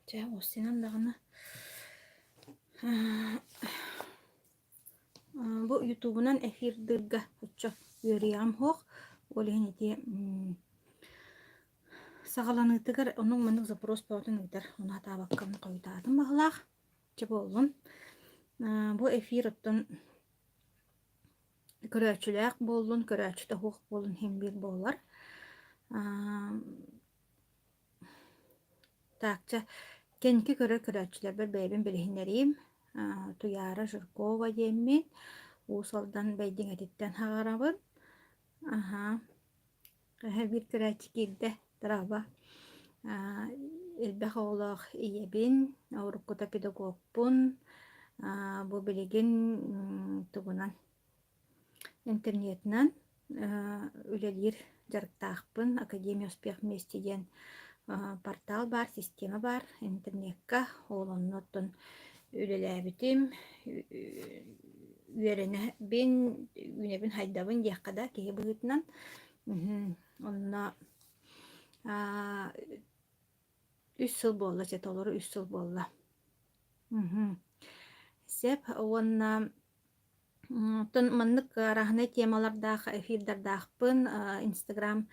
Чэ, уоссуйан даҕаны бу ютубунан эфирдыырга оччо үөрүйэҕим суох. Ол иһин ити саҕаланыытыгар оннук-маннык запрос бөҕөтүн ыытар. Ону сатаабаккабын хойутаатым баһылаах. Чэ буоллун. Бу эфир оттон көрөөччүлээх буоллун, көрөөччүтэ суох буоллун иһин биир буолар. Так, чэ, кэнники көрөр көрөөччүлэрбэр бэйэбин билиһиннэриим. Туйаара Жиркова диэммин, Уус Алдан Бэйдиҥэтиттэн хаҕарабын. Аһаа, эһэ биир көрөөччү киирдэ, дорообо. Элбэх оҕолоох ийэбин, уруккута педагогпун. Бу билигин тугунан Интернетинэн үлэлиир дьарыктаахпын. Академия успех вместе диэн портал баар, система баар интернекка. Ол онно оттон үлэлээбитим, үөрэнэбин, үүнэбин-хайдабын диэххэ да киһи быһыытынан. Онно үс сыл буолла, чэ толору үс сыл буолла. Сөп уонна Оттон маннык арааһынай темалардаах эфирдардаахпын. Инстаграм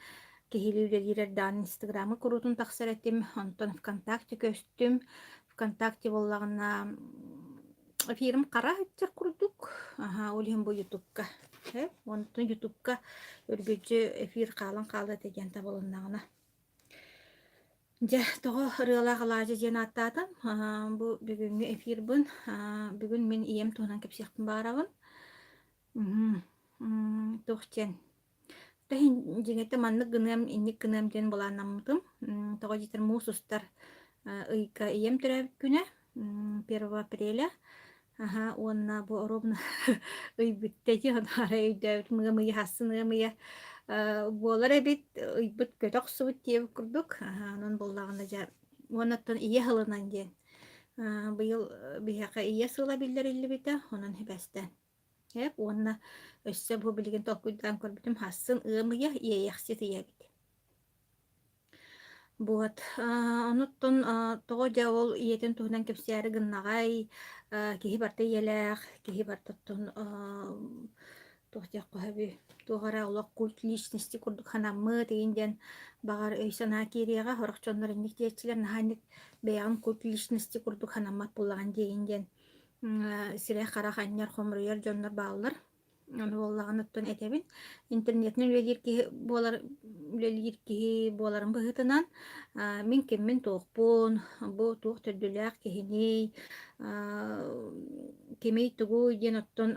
киһилии үлэлиир эрдэҕинэ Инстаграмы куруутун тахсар этим. Онтон ВКонтакте көстүм. ВКонтакте буоллаҕына эфирим хара сылдьар курдук. Аһа, ол иһин бу Ютубка. Онтон Ютубка үргүччү эфир хаалан хаалыа этэ диэн табылыннаҕына. Дьэ, тоҕо ырыалаах алаадьы диэн ааттаатым. Бу бүгүҥҥү эфирбын бүгүн мин ийэм туһунан кэпсиэхпин баҕарабын. Туох диэн дьиҥэтэ маннык гыныам, инник гыныам диэн былааннаммытым. Тоҕо диэтэр муус устар ыйга ийэм төрөөбүт күнэ, 1 апреля. Аһа, уонна бу оруобуна ый бүттэ дии, ону арай өйдөөбүтүм ыам ыйа хассын ыам ыйа буолар эбит, ыйбыт көтө охсубут диэбит курдук. Аһа, онон буоллаҕына дьэ уонна оттон ийэ сылынан диэн быйыл биһиэхэ ийэ сыла биллэриллибитэ, онон сибээстээн. Эп уонна өссө бу билигин толкуйдаан көрбүтүм хассын ыам ыйа иэйэхсит ыйа эбит. Вот, онуттан тоҕо дьэ ол ийэтин туһунан кэпсээри гыннаҕай, киһи барыта ийэлээх, киһи барыта оттон туох диэххэ сөбүй, туох эрэ олох культ личности курдук санаммыт игин диэн баҕар өй-санаа киириэҕэ, сорох дьоннор инник диэччилэр наһаа инник бэйэҕин культ личности курдук санаммат буоллаҕын диэйин диэн сирэй-харах анньар, хомуруйар дьоннор бааллар. Ону буоллаҕына оттон этэбин, интернетинэн үлэлиир киһи буолар үлэлиир киһи буоларым быһыытынан, мин киммин-туохпун, бу туох төрдүлээх киһиний, кимий-тугуй диэн оттон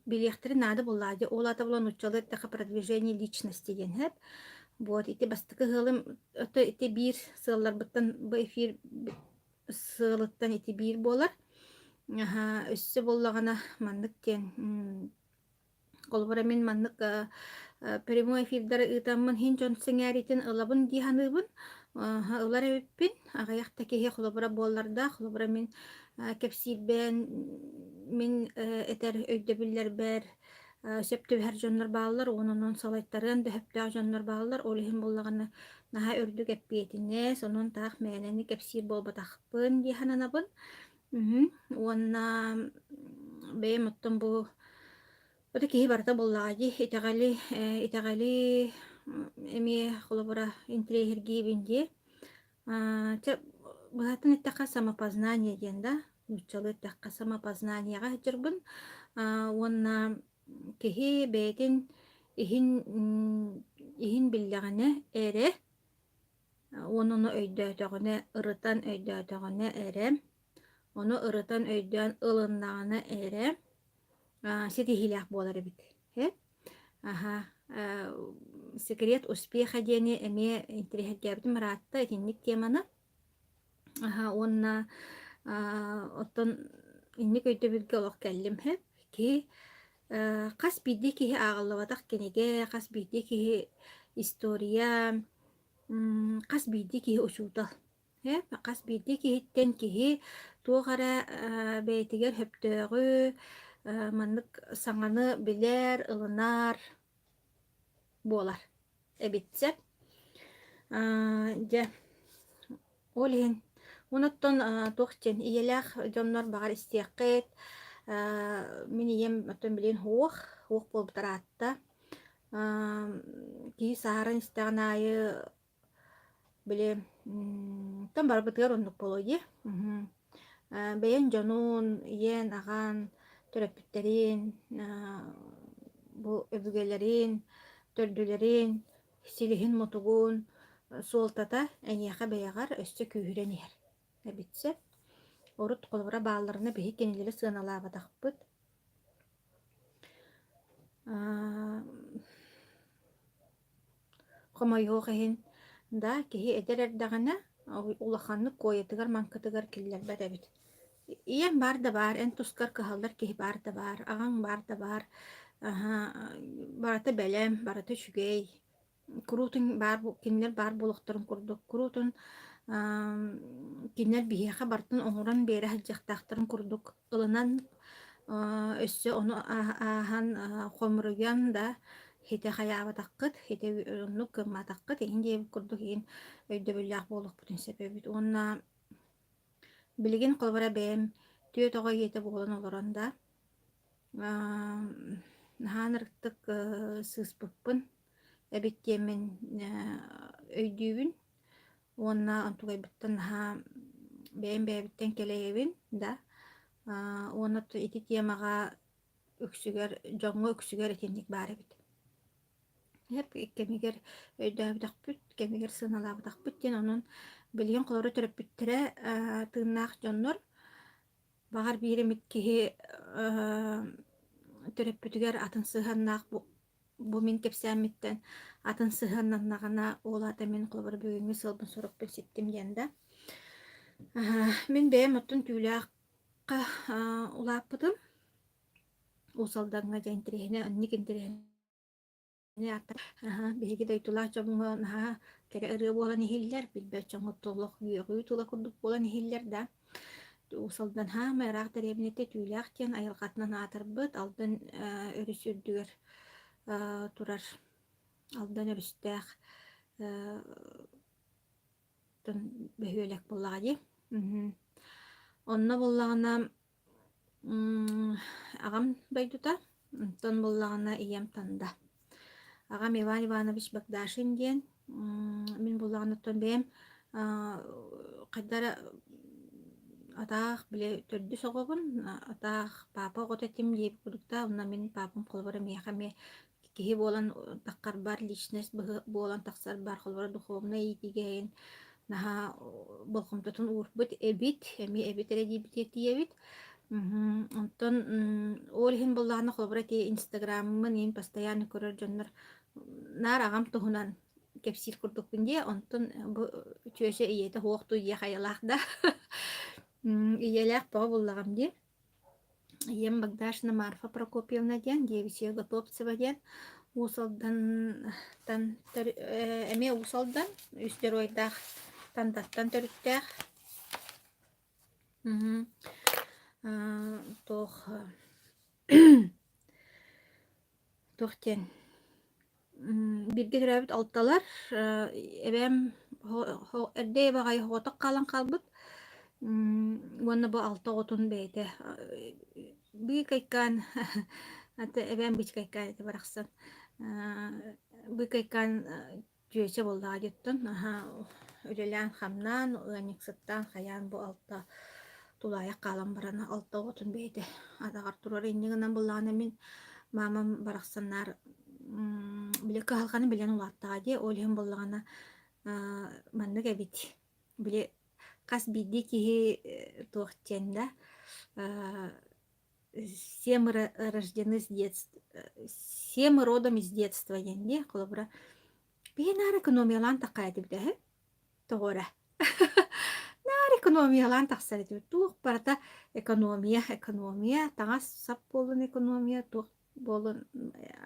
билиэхтэрин наада буоллаҕа дии. Ол аата буолан нууччалыы эттэххэ продвижение личности диэн сөп. Вот ити бастакы ыалым ото ити биир сыалларбыттан бу эфир сыалыттан ити биир буолар. Аһаа, өссө буоллаҕына маннык диэн холобура мин маннык прямой эфирдары ыытаммын иһин дьон сэҥээриитин ылабын дии саныыбын. Ылар эбиппин. Аҕыйах да киһи холобура буоллардаах, холобура мин кэпсиирбэн мин этэр өйдөбүллэрбэр сөп түбэһэр дьоннор бааллар, уонунан салайтарыан да сөптөөх дьоннор бааллар. Ол иһин буоллаҕына наһаа үрдүк эппиэтинэс, онон таах мээнэни кэпсиир буолбатахпын дии сананабын. Уонна бэйэм оттон бу это киһи барыта буоллаҕа дии итэҕэли итэҕэли эмиэ холобура интириэһиргиибин дии. Чэ быһатын эттэххэ самопознание диэн да нууччалыы эттэххэ самопознаниеҕа сылдьарбын уонна киһи бэйэтин иһин иһин биллэҕинэ эрэ уонна ону өйдөөтөҕүнэ ырытан өйдөөтөҕүнэ эрэ ону ырытан өйдөөн ылыннаҕына эрэ ситиһиилээх буолар эбит э аһа секрет успеха диэни эмиэ интэриэһиргээбитим ыраатта итинник теманы Аһа уонна оттон инник өйдөбүлгэ олох кэллим сөп. Киһи хас биирдии киһи ааҕыллыбатах кинигэ, хас биирдии киһи история, хас биирдии киһи учуутал. Сөп. Хас биирдии киһиттэн киһи туох эрэ бэйэтигэр сөптөөҕү, маннык саҥаны билэр, ылынар буолар эбит сөп. Дьэ. Ол иһин онуттан туох диэн ийэлээх дьоннор баҕар истиэххит. Мин ийэм оттон билигин суох, суох буолбут ыраатта. Киһи сааһыран истэҕин аайы били оттон барбытыгар оннук буолуо дии. Бэйэҥ дьонун, ийэн, аҕаҥ, төрөппүттэрин, бу өбүгэлэрин, төрдүлэрин силиһин-мутугун суолтата эйиэхэ бэйэҕэр өссө күүһүрэн иһэр эбит сөп. Урут холобура баалларына биһи кинилэри сыаналаабатахпыт. Хомойуох иһин да киһи эдэр эрдэҕинэ улаханнык куойатыгар-маҥкытыгар киллэрбэт эбит. Ийэм баар да баар, эн тускар кыһаллар киһи баар да баар, аҕаҥ баар да баар, барыта бэлэм, барыта үчүгэй. Куруутун баар кинилэр баар буолуохтарын курдук, куруутун кинилэр биһиэхэ барытын оҥорон биэрэ сылдьыахтаахтарын курдук ылынан өссө ону ааһан хомуруйан да хитэ хайаабатаххыт, хитэ оннук гымматаххыт иһин диэбит курдук иһин өйдөбүллээх буолуохпутун сөп эбит уонна Билигин холобура бэйэм түөрт оҕо ийэтэ буолан олорон да, наһаа ынырыктык сыыспыппын эбит диэммин өйдүүбүн уонна онтугайбыттан наһаа бэйэм бэйэбиттэн кэлэйэбин да уонна ити темаҕа үксүгэр дьоҥҥо үксүгэр итинник баар эбит. Кэмигэр өйдөөбөтөхпүт, кэмигэр сыаналаабатахпыт диэн онон билигин холобура төрөппүттэрэ тыыннаах дьоннор баҕар биир эмит киһи төрөппүтүгэр атын сыһыаннаах бу мин кэпсээммиттэн атын сыһыаннаннаҕына ол аата мин холобура бүгүҥҥү сыалбын-сорукпун ситтим диэн да. Мин бэйэм оттон түүлээххэ улааппытым. Уус Алдаҥҥа дьэ интэриэһинэй, оннук интэриэһинэй Биһиги дойдулаах дьоҥҥо наһаа кэрэ ырыа буолан иһиллэр, билбэт дьоҥҥо олох үөҕүү тыла курдук буолан иһиллэр да. Уус Алдан хаамай ыраах дэриэбинэтэ Түүлээх диэн айылҕатынан аатырбыт Алдан өрүс үрдүгэр турар Алдан өрүстээх бөһүөлэк буоллаҕа дии. Онно буоллаҕына Аҕам дойдута, онтон буоллаҕына ийэм Танда. Аҕам Иван Иванович Богдашин диэн, мин буоллаҕына оттон бэйэм хайда эрэ атаах били төрдүс оҕобун, атаах папа оҕото этим диэбит курдуктаах, онно мин папам холобура миэхэ эмиэ киһи буолан таххарбар, личность буолан тахсарбар, холобура духовнай иитиигэ иһин наһаа болҕомтотун уурбут эбит, эмиэ эбит эрэ диэбитигэр тиийэбит. Онтон ол иһин буоллаҕына холобура ити инстаграммын иһин постоянно көрөр дьоннор наар аҕам туһунан кэпсиир курдукпун дии, онтон бу чүөчэ ийэтэ суох дуу диэх айылаах да ийэлээх бөҕө буллаҕым дии. Ийэм Богдашина Марфа Прокопьевна диэн, Девичья Готовцева диэн Уус Алдантан эмиэ Уус Алдан үс дьоруойдаах Тандаттан төрүттээх. Туох туох диэн Бииргэ төрөөбүт алталар, эбээм эрдэ баҕайы соҕотох хаалан хаалбыт уонна бу алта оҕотун бэйэтэ быыкайкаан эбээм быычыкайкаан этэ барахсан быыкайкаан Чүөчэ буоллаҕа дии оттон наһаа үлэлээн-хамнаан, ыанньыксыттаан хайаан бу алта тулаайах хаалан баран алта оҕотун бэйэтэ атаҕар турар инньэ гынан буоллаҕына мин маамам барахсан наар били кыһалҕаны билэн улааттаҕа дии ол иһин буоллаҕына маннык эбит били хас биирдии киһи туох диэн да все мы рождены с детства, все мы родом из детства диэн дии холобура биһи наар экономиялаан таххар этибит эһэ тоҕо эрэ наар экономиялаан тахсар этибит туох барыта экономия экономия таҥас сап буоллун экономия туох буоллун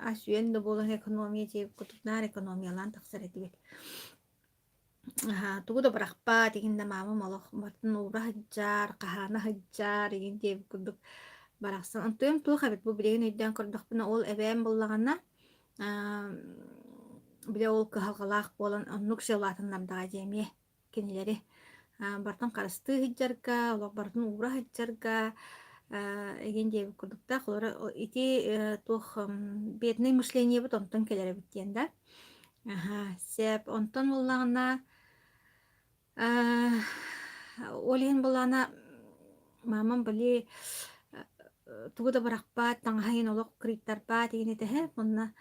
ас үөл да буоллун экономия диэбит курдук наар экономиялаан тахсар этибит Аһаа, тугу да бырахпат, игин да маамам олох барытын уура сылдьар, хаһаана сылдьар игин диэбит курдук барахсан. Онтуйум туох эбит бу билигин өйдөөн көрдөхпүнэ ол эбээм буоллаҕына аа били ол кыһалҕалаах буолан оннук сыалаатыннардаҕа дии эмиэ кинилэри. Барытын харыстыы сылдьарга, олох барытын уура сылдьарга игин диэбит курдуктаах. Олор ити туох бедный мышлениебыт онтон кэлэр эбит диэн да. Аха, сөп. Онтон буоллаҕына ол иһин буоллаҕына маамам били тугу да бырахпат, таҥаһа иһин олох кырыйтарбат игин этэһэ. Уонна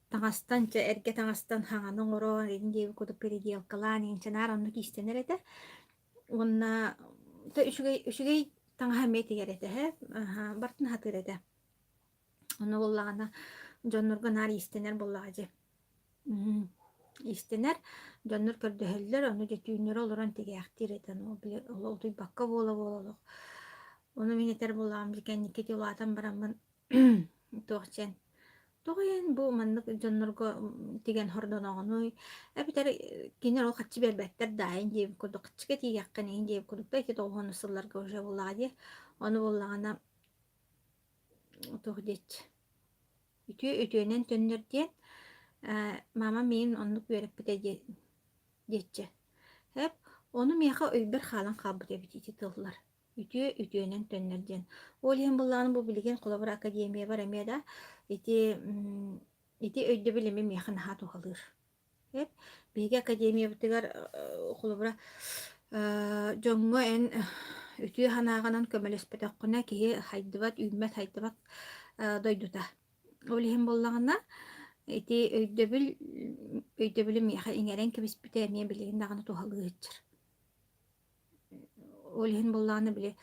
таҥастан чэ эргэ таҥастан хаҥаны оҥорон игин диэбит курдук переделкалаан игин чанаар оннук иистэнэр этэ. Уонна үчүгэй үчүгэй таҥаһа эмиэ тигэр этэ аһа барытын сатыыр этэ. Ону буоллаҕына дьоннорго наар иистэнэр буоллаҕа дии. Иистэнэр, дьоннор көрдөһөллөр, ону дьэ түүннэри олорон тигээхтиир этэ, ону били утуйбакка буола-буола олох. Ону мин этэр буоллаҕым дьэ кэнники ити улаатан бараммын туох диэн тоҕо иһин бу маннык дьоннорго тигэн хордоноҕунуй эбэтэр кинилэр ол харчы биэрбэттэр да ин диэбит курдук харчыга тиийиэххин иһин диэбит курдук да ити тоҕуһуонус сылларга уже буоллаҕа дии. Ону буоллаҕына туох диэччи Үтүө үтүөнэн төннөр диэн маама миигин оннук үөрэппитэ диэччи. Эп, ону миэхэ өйбөр хаалан хаалбыт эбит ити тыллар. Үтүө үтүөнэн төннөр диэн. Ол иһин былаан бу билигин холобура академиябар эмиэ да ити ити өйдөбүл эмиэ миэхэ наһаа туһалыыр. Эп, биһиги академиябытыгар холобура дьоҥҥо эн үтүө санааҕынан көмөлөспөтөххүнэ киһи хайдыбат, үүммэт, хайдыбат дойдута. Ол иһин буоллаҕына ити өйдөбүл өйдөбүлү миэхэ иҥэрэн кэбиспитэ эмиэ билигин даҕаны туһалыы сылдьар. Ол иһин буоллаҕына били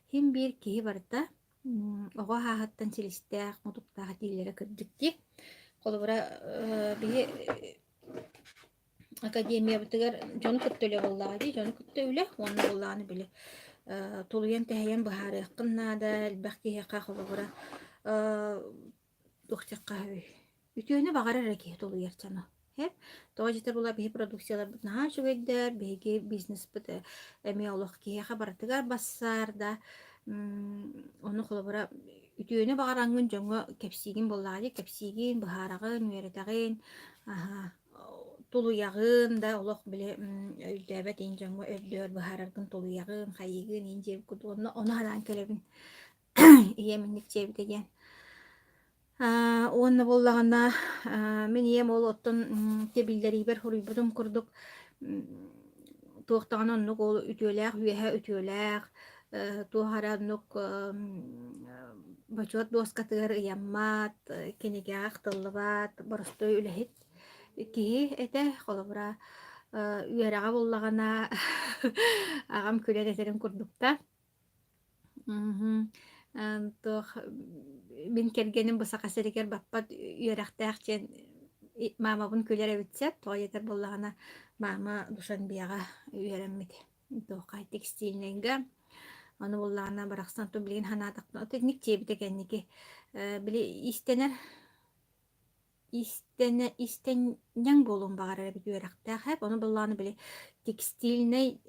син биир киһи барыта оҕо ааһыттан силистээх, мутуктаах дииллэрэ кырдьык дии. Холобура, биһи академиябытыгар дьону кытта үлэ буоллаҕа дии, дьону кытта үлэ уонна буоллаҕына били тулуйан-тэһийэн быһаарыаххын наада, элбэх киһиэхэ холобура туох диэххэ сөбүй Үтүөнү баҕарар эрэ киһи тулуйар дьоно. Һэп. Тоҕо дьиэтэр буолла биһи продукцияларбыт наһаа үчүгэйдэр, биһиги бизнеспыт эмиэ олох киһиэхэ барытыгар бассаар да, ону холобура үтүөнү баҕараҥҥын дьоҥҥо кэпсиигин буоллаҕа дии, кэпсиигин, быһаараҕын, үөрэтэҕин, аһа, тулуйаҕын да олох били өйдөөбөт иин дьоҥҥо өйдөөр быһаараргын тулуйаҕын, хайыыгын иин диэбит курдук онно ону санаан кэлэбин. Ийэм инник диэбитэ диэн. Уонна буоллаҕына мин ийэм ол оттон ити биллэриибэр суруйбутум курдук туох даҕаны оннук ол үтүөлээх үөһэ үтүөлээх туох эрэ оннук бочуот дуоскатыгар ыйаммат, кинигэҕэ ахтыллыбат боростуой үлэһит киһи этэ. Холобура, үөрэҕэ буллаҕына аҕам күлэн этэрин курдук да Мгм. Туох мин кэргэним бу Саха сиригэр баппат үөрэхтээх диэн маамабын күлэр эбит сөп. Тоҕо диэтэр буоллаҕына маама Душанбеҕа үөрэммит туохха текстильнэйгэ. Ону буоллаҕына барахсан ту билигин санаатахпына итинник диэбитэ кэнники били иистэнэр Иистэнэ иистэнньэҥ буолуон баҕарар эбит үөрэхтээх эп. Ону былааны били текстильнэй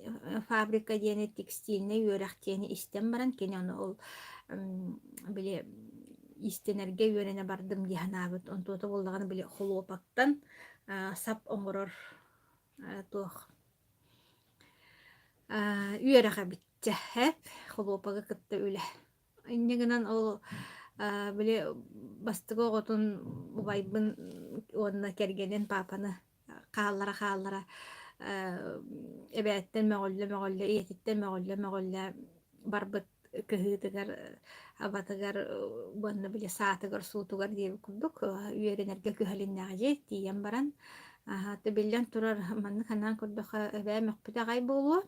фабрика диэни, текстильнэй үөрэх диэни истэн баран кини ону ол били иистэнэргэ үөрэнэ бардым дии санаабыт. Онтуота буоллаҕына били холуопактан сап оҥорор туох үөрэх эбит чэ эп холуопагы кытта үлэ. Инньэ гынан ол били бастакы оҕотун убайбын уонна кэргэнин паапаны хааллара-хааллара эбээттэн мөҕүллэ-мөҕүллэ, ийэтиттэн мөҕүллэ-мөҕүллэ барбыт кыһыытыгар, абатыгар уонна били саатыгар-суутугар диэбит курдук үөрэнэргэ күһэлиннэҕэ дии тиийэн баран биллэн турар маннык санаан көрдөххө эбээ мөхпүтэ аҕай буолуо.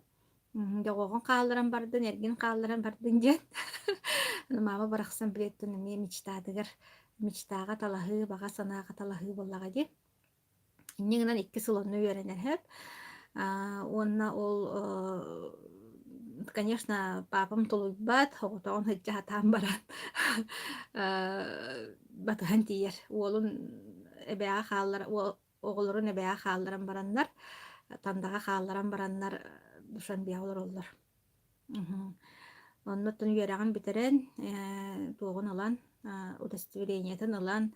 Доҕоҕун хаалларан бардын, эргин хаалларан бардын диэн. Маама барахсан билиэттэн эмиэ мечтатыгар, мечтаҕа талаһыы, баҕа санааҕа талаһыы буоллаҕа дии. Инньэ гынан 2 сыл онно үөрэнэр сөп. Уонна ол конечно, папам тулуйбат, оҕотоҕун сылдьа сатаан баран батыһан тиийэр. Уолун эбээҕэ хааллар оҕолорун эбээҕэ хаалларан бараннар, Тандаҕа хаалларан бараннар Душанбеҕа олороллор. Онно оттон үөрэҕин бүтэрэн, туоҕун ылан, удостоверениетын ылан,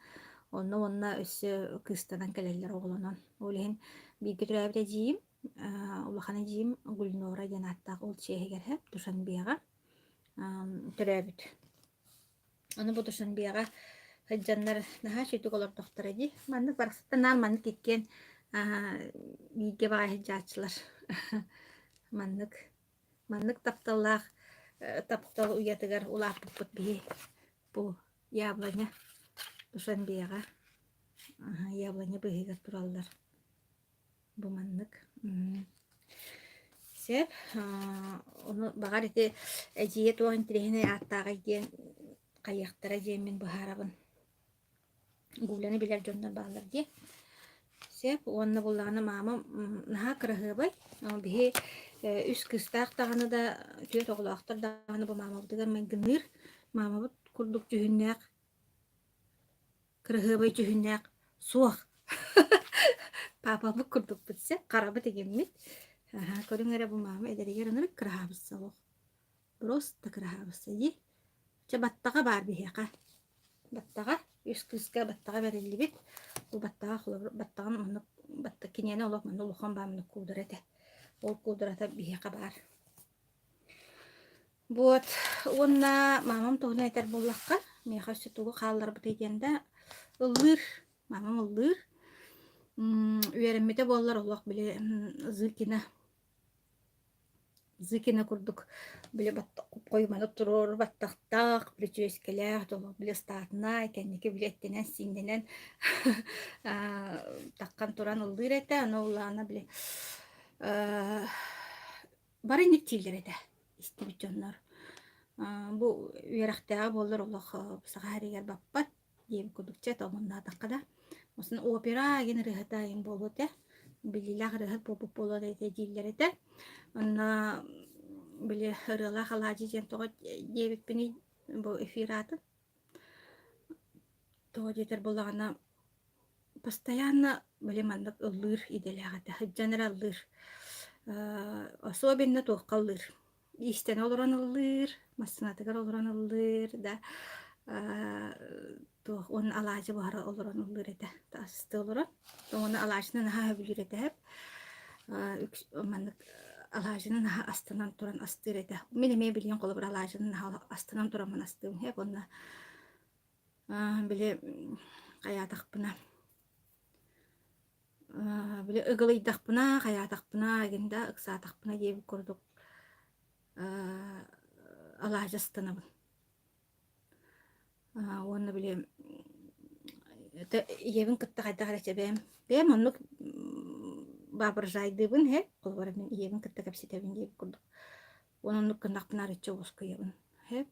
онно уонна өссө кыыстанан кэлэллэр оҕолонон. Ол иһин бииргэ төрөөбүт эдьиийим. Улахан эдьиийим Гульнора диэн ааттаах ол чиэһигэр һэп Душанбеҕа төрөөбүт. Ону бу Душанбеҕа сылдьаннар наһаа үчүгдүк олордохторо дии. Маннык барахсаттан наар маннык иккиэн бииргэ баҕайы сылдьааччылар. Маннык маннык тапталлаах таптал уйатыгар улааппыппыт биһи бу яблоня Душанбеҕа яблоня быыһыгар тураллар. Бу маннык. Сөп. Ону баҕар ити эдьиийэ туох интэриэһинэй ааттааҕый диэн хайыахтара диэммин быһаарабын. Гуляны билэр дьоннор бааллар дии. Сөп. Уонна буллаҕына маамам наһаа кыраһыабай. Биһи үс кыыстаах даҕаны да, түөрт оҕолоохтор даҕаны бу маамабытыгар майгынныыр. Маамабыт курдук дьүһүннээх Кыраһыабай дьүһүннээх суох. Паапабыт курдукпут сөп, харабыт игиммит. Аһаа, көрүҥ эрэ бу маама эдэригэр ынырык кыраһаабысса олох. Просто кыраһаабысса дии. Чэ баттаҕа баар биһиэхэ. Баттаҕа, үс кыыска баттаҕа бэриллибит. Бу баттаҕа холобур баттаҕын маннык батта киниэнэ олох манна улахан баар маннык куудара этэ. Ол куударата биһиэхэ баар. Вот уонна маамам туһунан этэр буоллахха, миэхэ өссө тугу хаалларбытый диэн да, ыллыыр, маамам ыллыыр. Үөрэммитэ буоллар олох били Зыкина Зыкина курдук били хойуманы туруору баттахтаах, прическэлээх, олох били ыстаатынай, кэнники били эттэнэн-сииннэнэн таххан туран ыллыыр этэ. Аны улаана били бары инник дииллэр этэ истибит дьоннор. Бу үөрэхтээҕэ буоллар олох саха сиригэр баппат диэбит курдук чэ омуннаатахха да. Осын опера диэн ырыаһыта айан буолуо этэ. Биллиилээх ырыаһыт буолбут буолуо этэ дииллэр этэ. Онно били ырыалаах алаадьы диэн тоҕо диэбиппиний бу эфир аатын. Тоҕо диэтэр буоллаҕына Постоянно били маннык ыллыыр идэлээх этэ, сылдьан эрэ ыллыыр. Особенно туохха ыллыыр, иистэнэ олорон ыллыыр, массыынатыгар олорон ыллыыр да туох уонна алаадьы буһара олорон ыллыыр этэ, астыы олорон. Уонна алаадьыны наһаа сөбүлүүр этэ маннык алаадьыны наһаа астынан туран астыыр этэ. Мин эмиэ билигин холобур алаадьыны наһаа астынан тураммын астыым уонна Били хайаатахпына били ыгылыйдахпына, хайаатахпына игин да ыксаатахпына диэбит курдук алаадьы астанабын. Уонна били ийэбин кытта хайдах эрэ чэбэм бэйэм оннук воображайдыыбын иһэ холобура мин ийэбин кытта кэпсэтэбин диэбит курдук. Уонна оннук гыннахпына арычча уоскуйабын.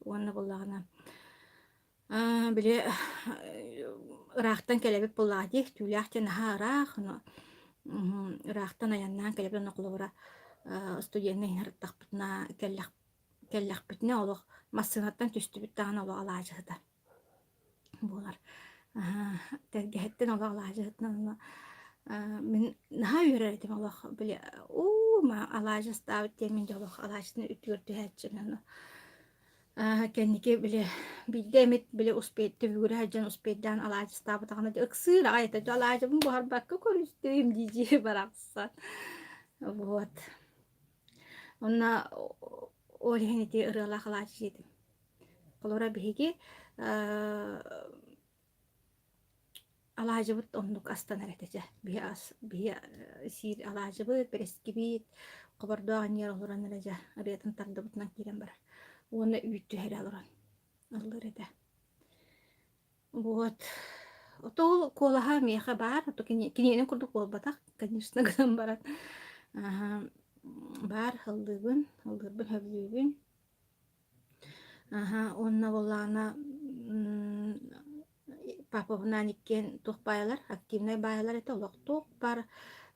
Уонна буоллаҕына били ыраахтан кэлэбит буоллаҕа дии, түүлээх диэн наһаа ыраах, ону ыраахтан айаннаан кэлэбит онно холобура студенныы ыҥырдахпытына кэллэхпитинэ олох массыынаттан түстүбүт даҕаны олох алаадьыһыта буолар. Тэлгэһэттэн олох алаадьыһытынан ону мин наһаа үөрэр этим олох били уу алаадьы астаабыт диэн мин дьэ олох алаадьытын үрдүгэр түһээччим ону Кэнники били биирдэ эмит били успеть түбүгүрэ сылдьан успейдаан алаадьыстаабатаҕына дьэ ыксыыр аҕай этэ дьэ алаадьыбын буһарбакка көрүстүүм дии-дии барахсан. Вот. Онно ол иһин ити ырыалаах алаадьы диэтим. Холобура биһиги Алаадьыбыт оннук астанар этэ чэ. Биһи ас биһи сиир алаадьыбыт, бэрэскибит, хобордоох анньыар олорон эрэ дьэ ырыатын тардыбытынан киирэн барар. Уонна үүт түһэрэ олорон ыллыыр этэ. Вот. Ото ол куолаһа миэхэ баар, ото киниэнин курдук буолбатах, конечно, гынан баран баар ыллыыбын, ыллыырбын сөбүлүүбүн. Аһа, уонна буоллаҕына папабынаан иккиэн туох баайалар, активнай баайалар этэ, олох туох баар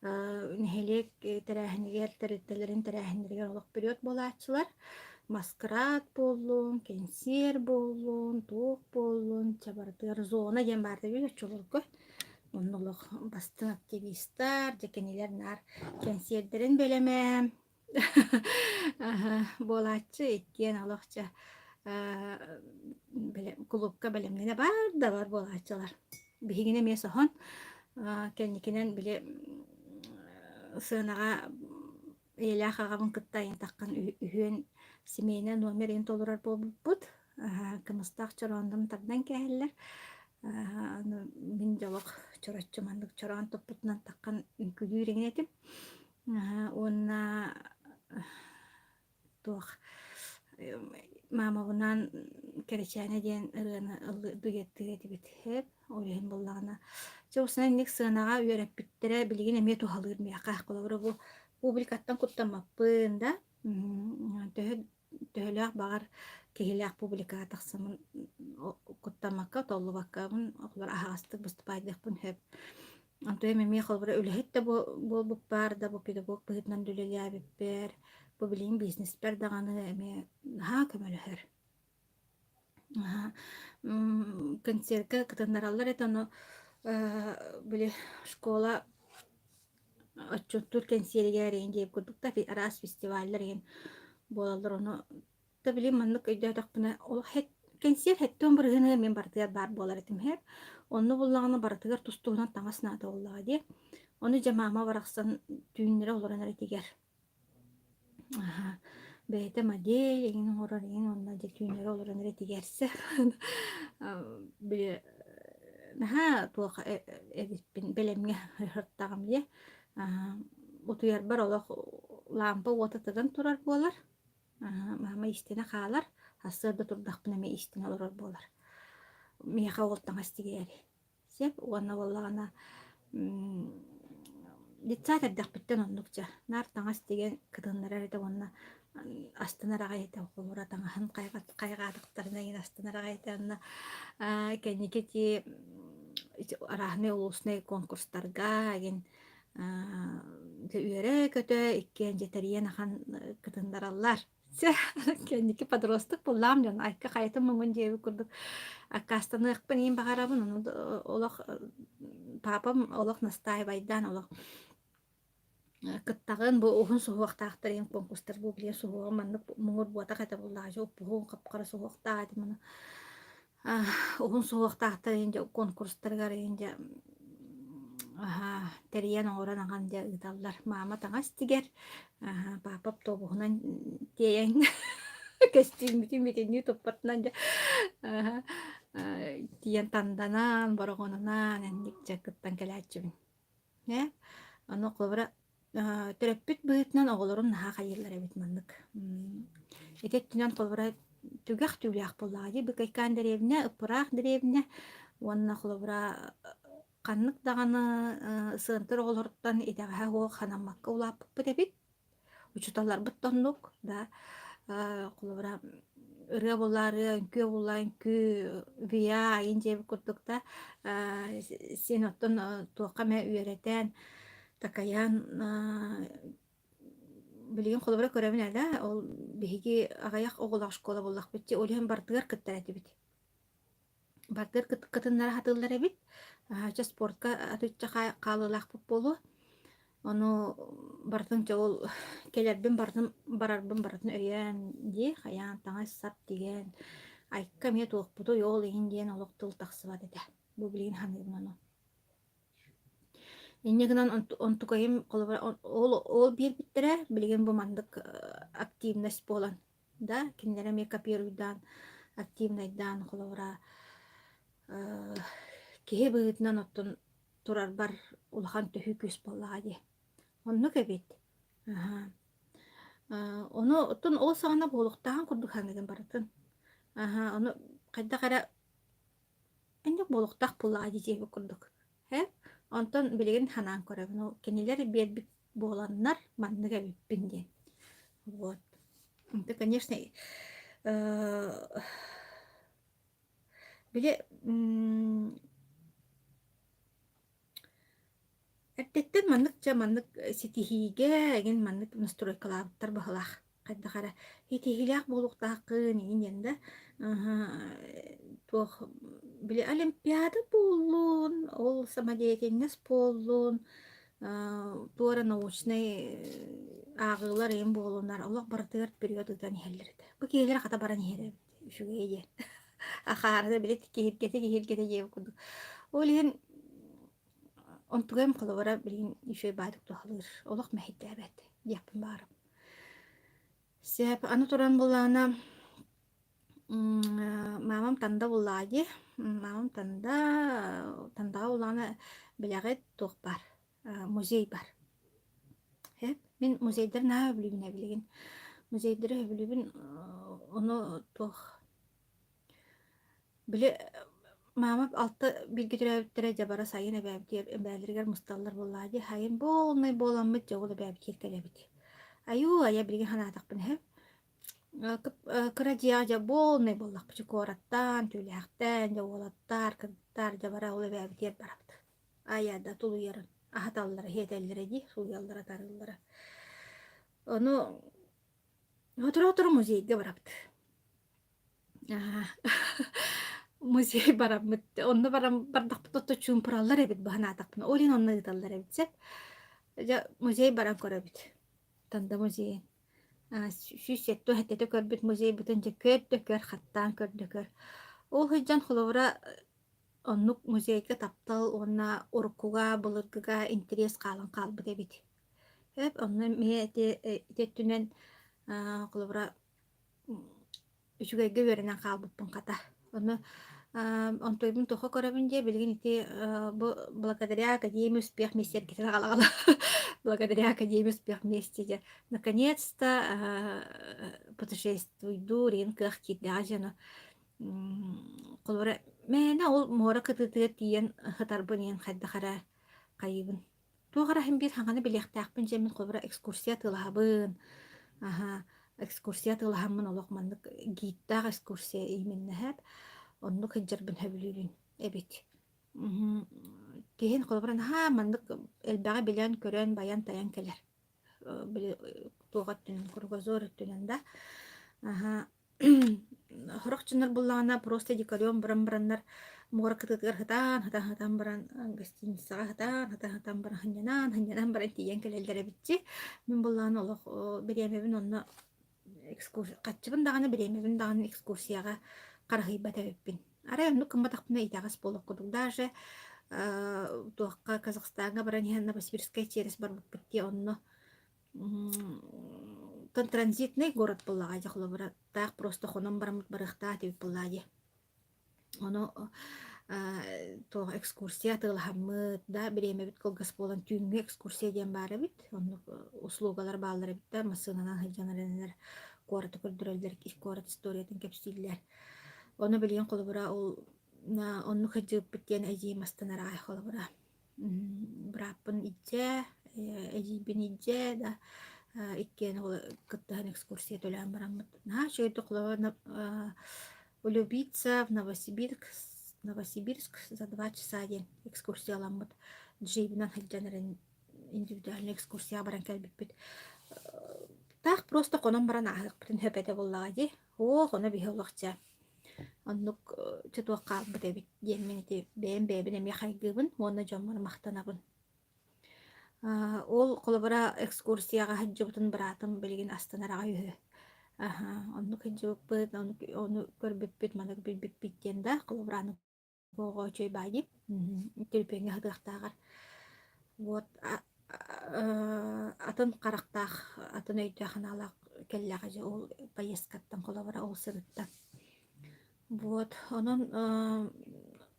нэһилиэк тэрээһинигэр, тэрилтэлэрин тэрээһиннэригэр олох период буолааччылар. Маскарад буоллун, кэнсиэр буоллун, туох буоллун, чэ барытыгар зона диэн баар да били оччолорго. Онно олох бастыҥ активистар, дьэ кинилэр наар кэнсиэрдэрин бэлэмэ, Буолааччы иккиэн олох дьэ кулуупка бэлэмнэнэ бар да бар буолааччылар. Биһигини эмиэ соһон кэнникинэн били сыанаҕа ийэлээх аҕабын кытта айантаххын үһүөн симиэнэ номер иһин толорор буолбуппут. Кымыстаах чороондум тардан кээһэллэр. Аны мин дьолох чороччу маннык чороон туппутунан таххан үҥкүүлүүр эҥин этим. Уонна туох маамабынаан Кэрэчээнэ диэн ырыаны дуэттыыр этибит һэп ол иһин буоллаҕына чэ устунан инник сыанаҕа үөрэппиттэрэ билигин эмиэ туһалыыр миэхэ холобура бу публикаттан куттаммаппын да төһө төһөлөөх баҕар киһилээх публикаҕа тахсаммын куттаммакка толлубаккабын оҕолор аһаҕастык выступайдыахпын сөп Онтуйам эмиэ холобура үлэһит да буолбуппар да, бу педагог быһыытынан да үлэлээбиппэр, бу билигин бизнеспэр даҕаны эмиэ наһаа көмөлөһөр. Наһаа концерка кытыннараллар этэ, ону били школа отчуоттуур кэнсиэригэр эҥин диэбит курдук да араас фестиваллар эҥин буолаллар, ону Да билим маннык өйдөөтөхпүнэ, олох кэнсиэр хэттион бырыһыаныгар мин барытыгар баар буолар этим иһэр. Онно буллаҕына барытыгар тус-туһунан таҥас наада буоллаҕа дии. Ону дьэ маама барахсан түүннэри олорон эрэ тигэр. Аһа, бэйэтэ модель эҥин оҥорор эҥин уонна дьэ түүннэри олорон эрэ тигэрсэ. Били наһаа туох эбиппин бэлэмҥэ сырыттаҕым дии. Утуйарбар олох лаампа уота тыган турар буолар. Маама истэнэ хаалар, сарсыарда турдахпына эмиэ истэнэ олорор буолар. Миэхэ ол таҥас тигээри. Сөп уонна буоллаҕына детсад эрдэхпиттэн оннук дьэ наар таҥас тигэн кытыннарар этэ уонна астынар аҕай этэ оҕолоро таҥаһын хайҕаатахтарына иһин астынар аҕай этэ уонна кэнники ити арааһынай улуснай конкурстарга игин дьэ үөрэ-көтө иккиэн дьэ тэрийэн ахан кытыннараллар. Чэ, кэнники подросток буллаам дьон айка хайатын муҥун диэбит курдук аккаастаныахпын иин баҕарабын ону олох папам олох настаайбайдаан олох кыттаҕын бу уһун суһуохтаахтар иһин конкурстар бу билиэн суһуоҕум маннык муҥур буотах этэ буллаачы уппуһун хапхара суһуохтаах этим ону Уһун суһуохтаахтар иһин дьэ конкурстарыгар иһин дьэ аһаа тэрийэн оҥорон аҕан дьэ ыыталлар. Маама таҥас тигэр, аһаа папа автобуһунан тиэйэн көстүүммүтүн бүтүннүү туппатынан дьэ аһаа тиийэн Танданан, Бороҕонунан инник дьэ кыттан кэлээччибин. Ээ, ону холобура төрөппүт быһыытынан оҕолорун наһаа хайыыллар эбит маннык. Ити өттүнэн холобура түгэх түүлээх буоллаҕа дии Быкайкаан дэриэбинэ, Ыппыраах дэриэбинэ уонна холобура ханнык даҕаны сыантыр оҕолоруттан итэҕэһэ суох ханаммакка улааппыппыт эбит. Учууталларбыт да оннук да холобура ырыа буолла ырыа, үҥкүү буолла үҥкүү, ВИА айын диэбит курдук да син оттон туохха эмэ үөрэтэн, такайан билигин холобура көрөбүн ээ да ол биһиги аҕыйах оҕолоох школа буоллахпыт дии ол иһин барытыгар кыттар этибит. Бардыр кытыннара сатыыллар эбит. Чэ спортка атычча хаалыылаахпыт буолуо. Ону барытын чэ ол кэлэрбин барытын барарбын барытын өйөөн дии хайаан таҥас-сап тигэн айка эмиэ туохпутуй ол иһин диэн олох тыл тахсыбат этэ. Бу билигин саныыбын ону. Инньэ гынан онтукайым холобура ол ол биэрбиттэрэ билигин бу маннык активность буолан да кинилэр эмиэ копируйдаан активнайдаан холобура киһи быһыытынан оттон турарбар улахан төһүү күүс буоллаҕа дии оннук эбит аһа ону оттон ол саҕана буолуохтааҕын курдук саныыгын барытын аһа ону хайдах эрэ инник буолуохтаах буоллаҕа дии диэбит курдук Ээ, онтон билигин санаан көрөбүн, ол кинилэр биэрбит буоланнар маннык эбиппин диэн. Вот. Это, конечно, э, били эрдэттэн маннык дьэ маннык ситиһиигэ эҥин маннык настройкалаабыттар быһыылаах. Хайдах эрэ итиһиилээх буолуохтааххын иҥин диэн да туох били олимпиада буоллун, ол самодеятельность буоллун, туора научнай ааҕыылар эҥин буоллуннар олох барытыгар вперед ыытан иһэллэр этэ. Бу киһилэр хата баран иһэр эбит үчүгэй диэн. Ахаарына били киһиргэтэ киһиргэтэ диэбит курдук. Ол иһин. Онтугайым холобура билигин үчүгэй баайдык туһалыыр, олох мэһэйдээбэт диэхпин баҕарабын. Сөп, аны туран буллаҕына маамам Танда буллаҕа дии. Маамам Танда, Тандаҕа буллаҕына билэҕит туох баар, музей баар. Сөп. Мин музейдары наһаа сөбүлүүбүн ээ билигин. Музейдары сөбүлүүбүн, ону туох Били маама алта бииргэ төрөөбүттэрэ дьэ бары сайын эбээбитигэр эбээлэригэр мусталлар буоллаҕа дии. Сайын буолнай буоламмыт дьэ ол эбээбитигэр кэлэбит. Айуу айа билигин санаатахпына иһэ кыра дьиэҕэ дьэ буолнай буоллахпыт куораттаан, түүлээхтээн, дьэ уолаттар, кыргыттар дьэ бары ол эбээбитигэр барабыт. Айа да тулуйарын аһаталлара, иһэтэллэрэ дии, сууйаллара, тарыыллара. Ону сотору-сотору музейга барабыт. Аа, музей бараммыт, онно баран бардахпыт ото чуумпураллар эбит быһанаатахпына, ол иһин онно ыыталлар эбит сөп. Дьэ музей баран көрөбүт. Танда музейын. Аа, 170 сэттэтэ көрбүт музейбытын дьэ көр да көр, хаттаан көр да көр. Ол сылдьан холобура оннук музейга таптал уонна уруккуга, былыргыга интэриэс хаалан хаалбыт эбит. Сөп, онно эмиэ ити ити өттүнэн аа, холобура Үчүгэйгэ үөрэнэн хаалбыппын хата. Ону онтуйбун туохха көрөбүн диэ билигин ити бу благодаря Академии успех вместе эргитэн аҕала благодаря Академии успех вместе дьэ наконец-то путешествуйдуур иһин кыах киирдэҕэ дьону холобура мээнэ ол муора кытыытыгар тиийэн сытарбын иһин хайдах эрэ хайыыбын Туох эрэ иһин биир саҥаны билиэхтээхпин дьэ мин холобура экскурсия атыылаһабын, аһа, экскурсия атыылаһаммын олох маннык гидтаах экскурсия ииминнэһэр, оннук сылдьарбын сөбүлүүбүн эбит. Мм киһин холобура наһаа маннык элбэҕи билэн-көрөн, байан-тайан кэлэр. Били туох өттүнэн, кругозор өттүнэн да. Аһа Сорох дьоннор буллаҕына просто дикарем баран бараннар муора кытыытыгар сытаан, сытан сытан баран гостиницаҕа сытаан, сытан сытан баран сынньанан, сынньанан баран тиийэн кэлэллэр эбитчи. Мин буоллаҕына олох бириэмэбин онно экскурсия хаччыбын даҕаны бириэмэбин даҕаны экскурсияҕа харыһыйбат эбиппин. Арай оннук гымматахпына итэҕэс буолуох курдук. Даже туохха Казахстаҥҥа баран иһэн Новосибирскай через барбыппыт дии онно транзитный город буоллаҕа дьэ холобура таах просто хонон бараммыт барыахтаах этибит буоллаҕа дии. Ону туох экскурсия атыылаһаммыт да бириэмэбит кылгас буолан түүҥҥү экскурсия диэн баар эбит. Оннук услугалар бааллар эбит да массыынанан сылдьан эрэннэр куораты көрдөрөллөр, куорат историятын кэпсииллэр. Ону билигин холобура ол оннук сылдьыбыппыт диэн эдьиийим астынар аҕай холобура. Бырааппын илдьэ, эдьиийбин илдьэ да иккиэн ол кыттыһан экскурсия төлөөн бараммыт наһаа үчүгэйдик холобура Влюбиться в Новосибирск Новосибирск за два часа диэн экскурсияламмыт джибинэн сылдьан эрэн индивидуальнай экскурсияҕа баран кэлбиппит. Таах просто хонон баран ааһыахпытын сөп этэ буоллаҕа дии. Оо, хоно биһи олох дьэ Оннук чэ туох хаалбыт эбит диэммин ити бэйэм бэйэбин эмиэ хайгыыбын уонна дьоммор махтанабын. Ол холобура экскурсияҕа сылдьыбытын быраатым билигин астынар аҕай үһү. Аһа, оннук сылдьыбыппыт, ону көрбүппүт, маны билбиппит диэн да холобура аны Оҕо үчүгэй баай дии төлөпүөҥҥэ сытыахтааҕар. Вот атын харахтаах, атын өйдөөх-санаалаах кэллэҕэ дьэ ол поездкаттан холобура ол сырытта. Вот онон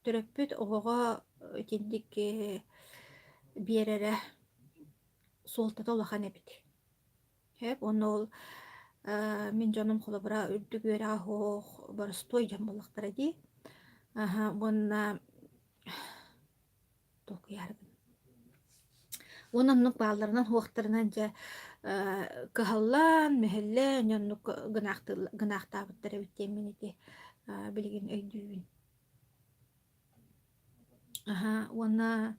төрөппүт оҕоҕо итинник биэрэрэ суолтата улахан эбит. Сөп уонна ол мин дьонум холобура үрдүк үөрэҕэ суох боростуой дьон буоллахтара дии. Аһа уонна толкуйаарбын. Уонна оннук баалларынан суохтарынан дьэ кыһаллан, мүһэллэн дьэ оннук гынаахтаабыттар эбит диэммин ити билигин өйдүүбүн. Аһа уонна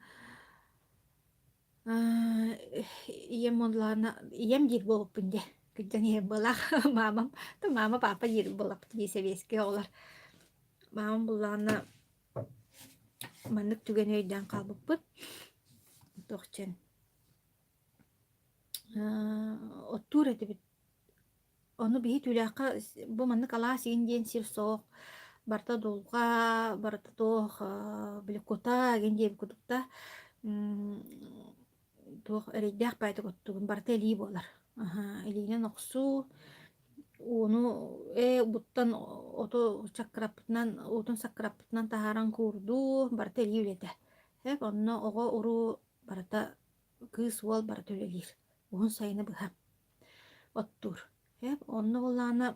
Ийэм уоллаана ийэм диир буолбуппун дии, кырдьан иһэр буолаах маамам, маама папа диир буоллахпыт дии сэбиэскэй оҕолор. Маамам буллаҕына маннык түгэни өйдөөн хаалбыппыт. Туох диэн оттуур этибит Ону биһи түүлээххэ бу маннык алаас иин диэн сир суох, барыта дулҕа, барыта туох били кута эҥин диэбит курдук да. Туох эрэйдээх баайдык оттугун барыта илии буолар. Аһаа, илиинэн охсуу, ууну ээ буттан оту чаккыраппытынан уутун саккыраппытынан таһааран куурдуу барыта илии үлэтэ. Эп онно оҕо-уруу барыта кыыс уол барыта үлэлиир. Уһун сайыны быһа оттуур. Эп онно буоллаҕына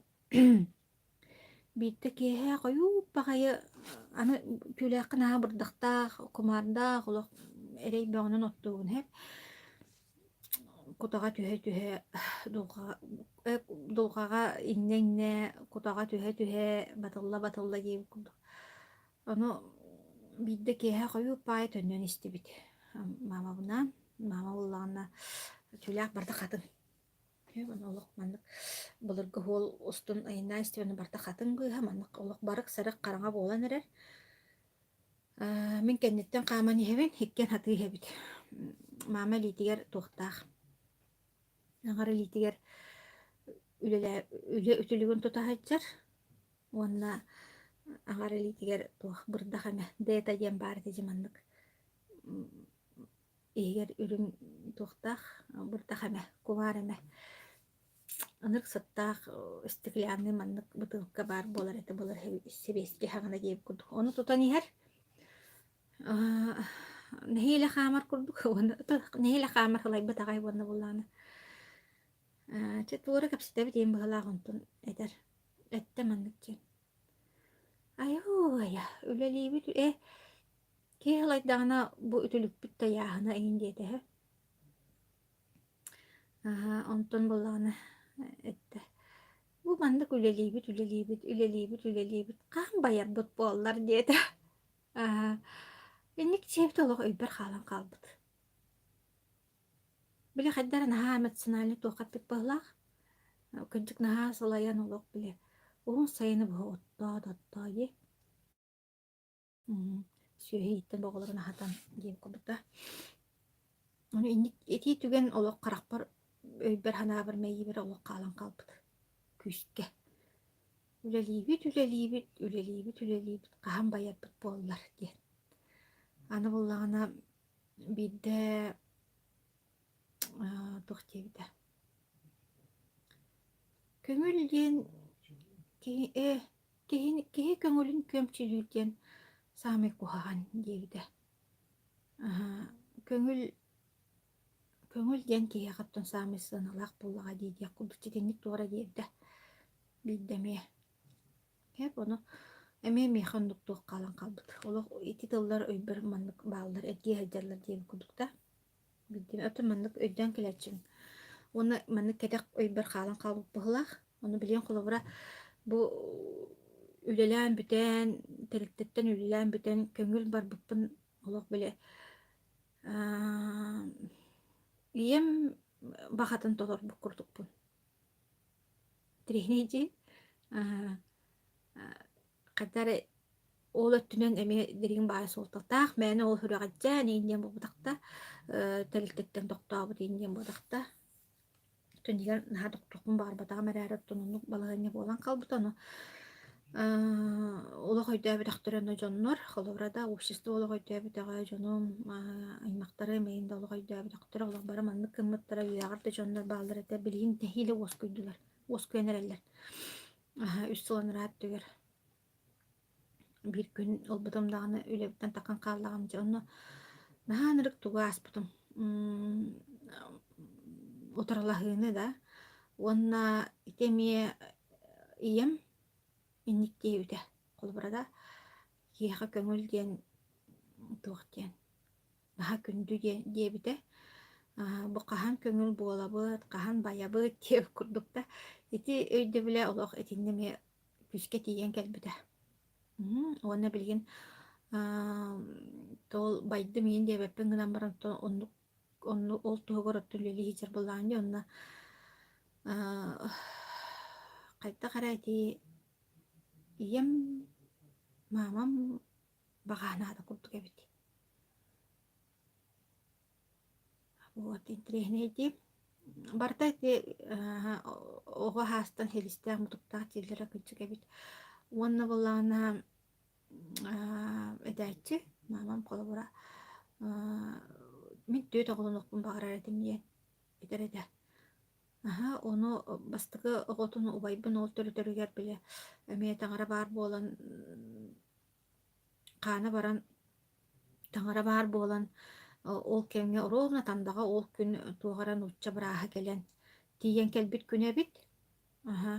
Биирдэ киэһэ хойуу баҕайы аны түүлээххэ наһаа бырдахтаах, кумаардаах олох эрэй бөҕөнөн оттуугун иһэр. Кутаҕа түһэ-түһэ дулҕаҕа дулҕаҕа иҥнэ-иҥнэ, кутаҕа түһэ-түһэ, батылла-батылла диэбит курдук. Ону биирдэ киэһэ хойуу паайа төннөн истибит маамабынаан. Маама буоллаҕына түүлээх барда хатыҥ. Олох маннык былыргы уол устун айаннаан истибэни барыта хатыҥ быыһа маннык олох барык-сарык хараҥа буолан эрэр. Мин кэнниттэн хааман иһэбин, иккиэн хатыы иһэбит. Маама илиитигэр туохтаах, аҥар илиитигэр үлэлээ үлэ үтүлүгүн тута сылдьар уонна аҥар илиитигэр туох бырдах эмэ дэта диэн баар этэ дьэ маннык иһигэр үрүҥ туохтаах бырдах эмэ, кумаар эмэ ынырык сыттаах стеклянный маннык бытыылка баар буолар этэ былыр сэбиэскэй саҕана диэбит курдук. Ону тутан иһэр нэһиилэ хаамар курдук уонна нэһиилэ хаамар сылайбыт аҕай уонна буоллаҕына чэ туора кэпсэтэбит диэн быһыылаах онтун этэр эттэ маннык диэн айуу-айа үлэлиибит э Киһи ылайдаҕына бу үтүлүкпүт тайааһына иһин диэтэһэ. Аһаа, онтон буоллаҕына эттэ: "Бу маннык үлэлиибит, үлэлиибит, үлэлиибит, үлэлиибит, хаһан байарбыт буоллар" диэтэ. Аһаа, инник диэбит олох өйбөр хаалан хаалбыт. Били хайдах эрэ наһаа эмоциональнай туохха эппит быһыылаах. Кырдьык наһаа сылайан олох били уһун сайыны быһа оттоо да оттоо дии. Сүөһү ииттэн оҕолорун аһатан диэн курдук да. Ону инник итии түгэн олох харахпар өйбөр-санаабар мэйиибэр олох хаалан хаалбыт күүскэ. Үлэлиибит, үлэлиибит, үлэлиибит, үлэлиибит, хаһан байарбыт буоллар диэн. Аны буоллаҕына биирдэ туох диэбитэ Көҥүл диэн киһи э Киһини киһи көҥүлүн күөмчүлүүр диэн саамай куһаҕан диэбитэ. Аһаа, көҥүл көҥүл диэн киһиэхэ оттон саамай сыаналаах буоллаҕа дии диэх курдук итинник туора диэбитэ биирдэ эмиэ. Эп ону эмиэ миэхэ оннук туох хаалан хаалбыт. Олох ити тыллар өйбөр маннык бааллар, эргийэ сылдьаллар диэбит курдук да. Билдим. Оттон маннык өйдөөн кэлээччибин. Уонна маннык кэтэх өйбөр хаалан хаалбыт быһыылаах. Ону билигин холобура бу үлэлээн бүтэн, тэрилтэттэн үлэлээн бүтэн көҥүл барбыппын олох били ийэм баҕатын толорбут курдукпун. Тириһинэй дии. Хайдах эрэ ол өттүнэн эмиэ дириҥ баайа суолталаах, мээнэ ол сүрэҕэлдьээн иин диэн буолбатахта, тэрилтэттэн тохтообут иин диэн буолбатахта. Түннүгэр наһаа тохтуохпун баҕарбатаҕым эрээри, оттон оннук балаһыанньа буолан хаалбыта. Ону олох өйдөөбөтөхтөрө онно дьоннор, холобура да общество олох өйдөөбөтөҕө, дьонум, аймахтарым эйин да олох өйдөөбөтөхтөрө, олох бары маннык гыммыттара, үөрэҕэр да дьоннор бааллар этэ, билигин нэһиилэ уоскуйдулар, уоскуйан эрэллэр. Үс сыл анараа өттүгэр биир күн ылбытым даҕаны үлэбиттэн таххан хааллаҕым дьэ онно наһаа ынырык тугу ааспытым утарылаһыыны да уонна ити эмиэ ийэм инник диэбитэ холобура да киһиэхэ көҥүл диэн туох диэн наһаа күндү диэбитэ. Бу хаһан көҥүл буолабыт, хаһан байабыт диэбит курдук да ити өйдөбүлэ олох итиннэ эмиэ күүскэ тиийэн кэлбитэ. Уонна билигин ол байдым иин диэбэппин гынан баран оннук онну ол туһугар оттон үлэлии сылдьар буоллаҕым дии онно хайдах эрэ ити ийэм маамам баҕа наада курдук эбит. Вот интэриэһинэй дии. Барыта ити оҕо аһаастан силистээх-мутуктаах дииллэрэ кырдьык эбит. Уонна буоллаҕына этээччи, маамам холобура. Мин түөрт оҕолонуохпун баҕарар этим диэн этэр этэ. Аһа, ону бастакы оҕотун убайбын ол төрөтөрүгэр били эмиэ таҥара баар буолан хаана баран таҥара баар буолан ол кэмҥэ ровно Тандаҕа ол күн туох эрэ нуучча бырааһа кэлэн тиийэн кэлбит күнэ эбит. Аһа,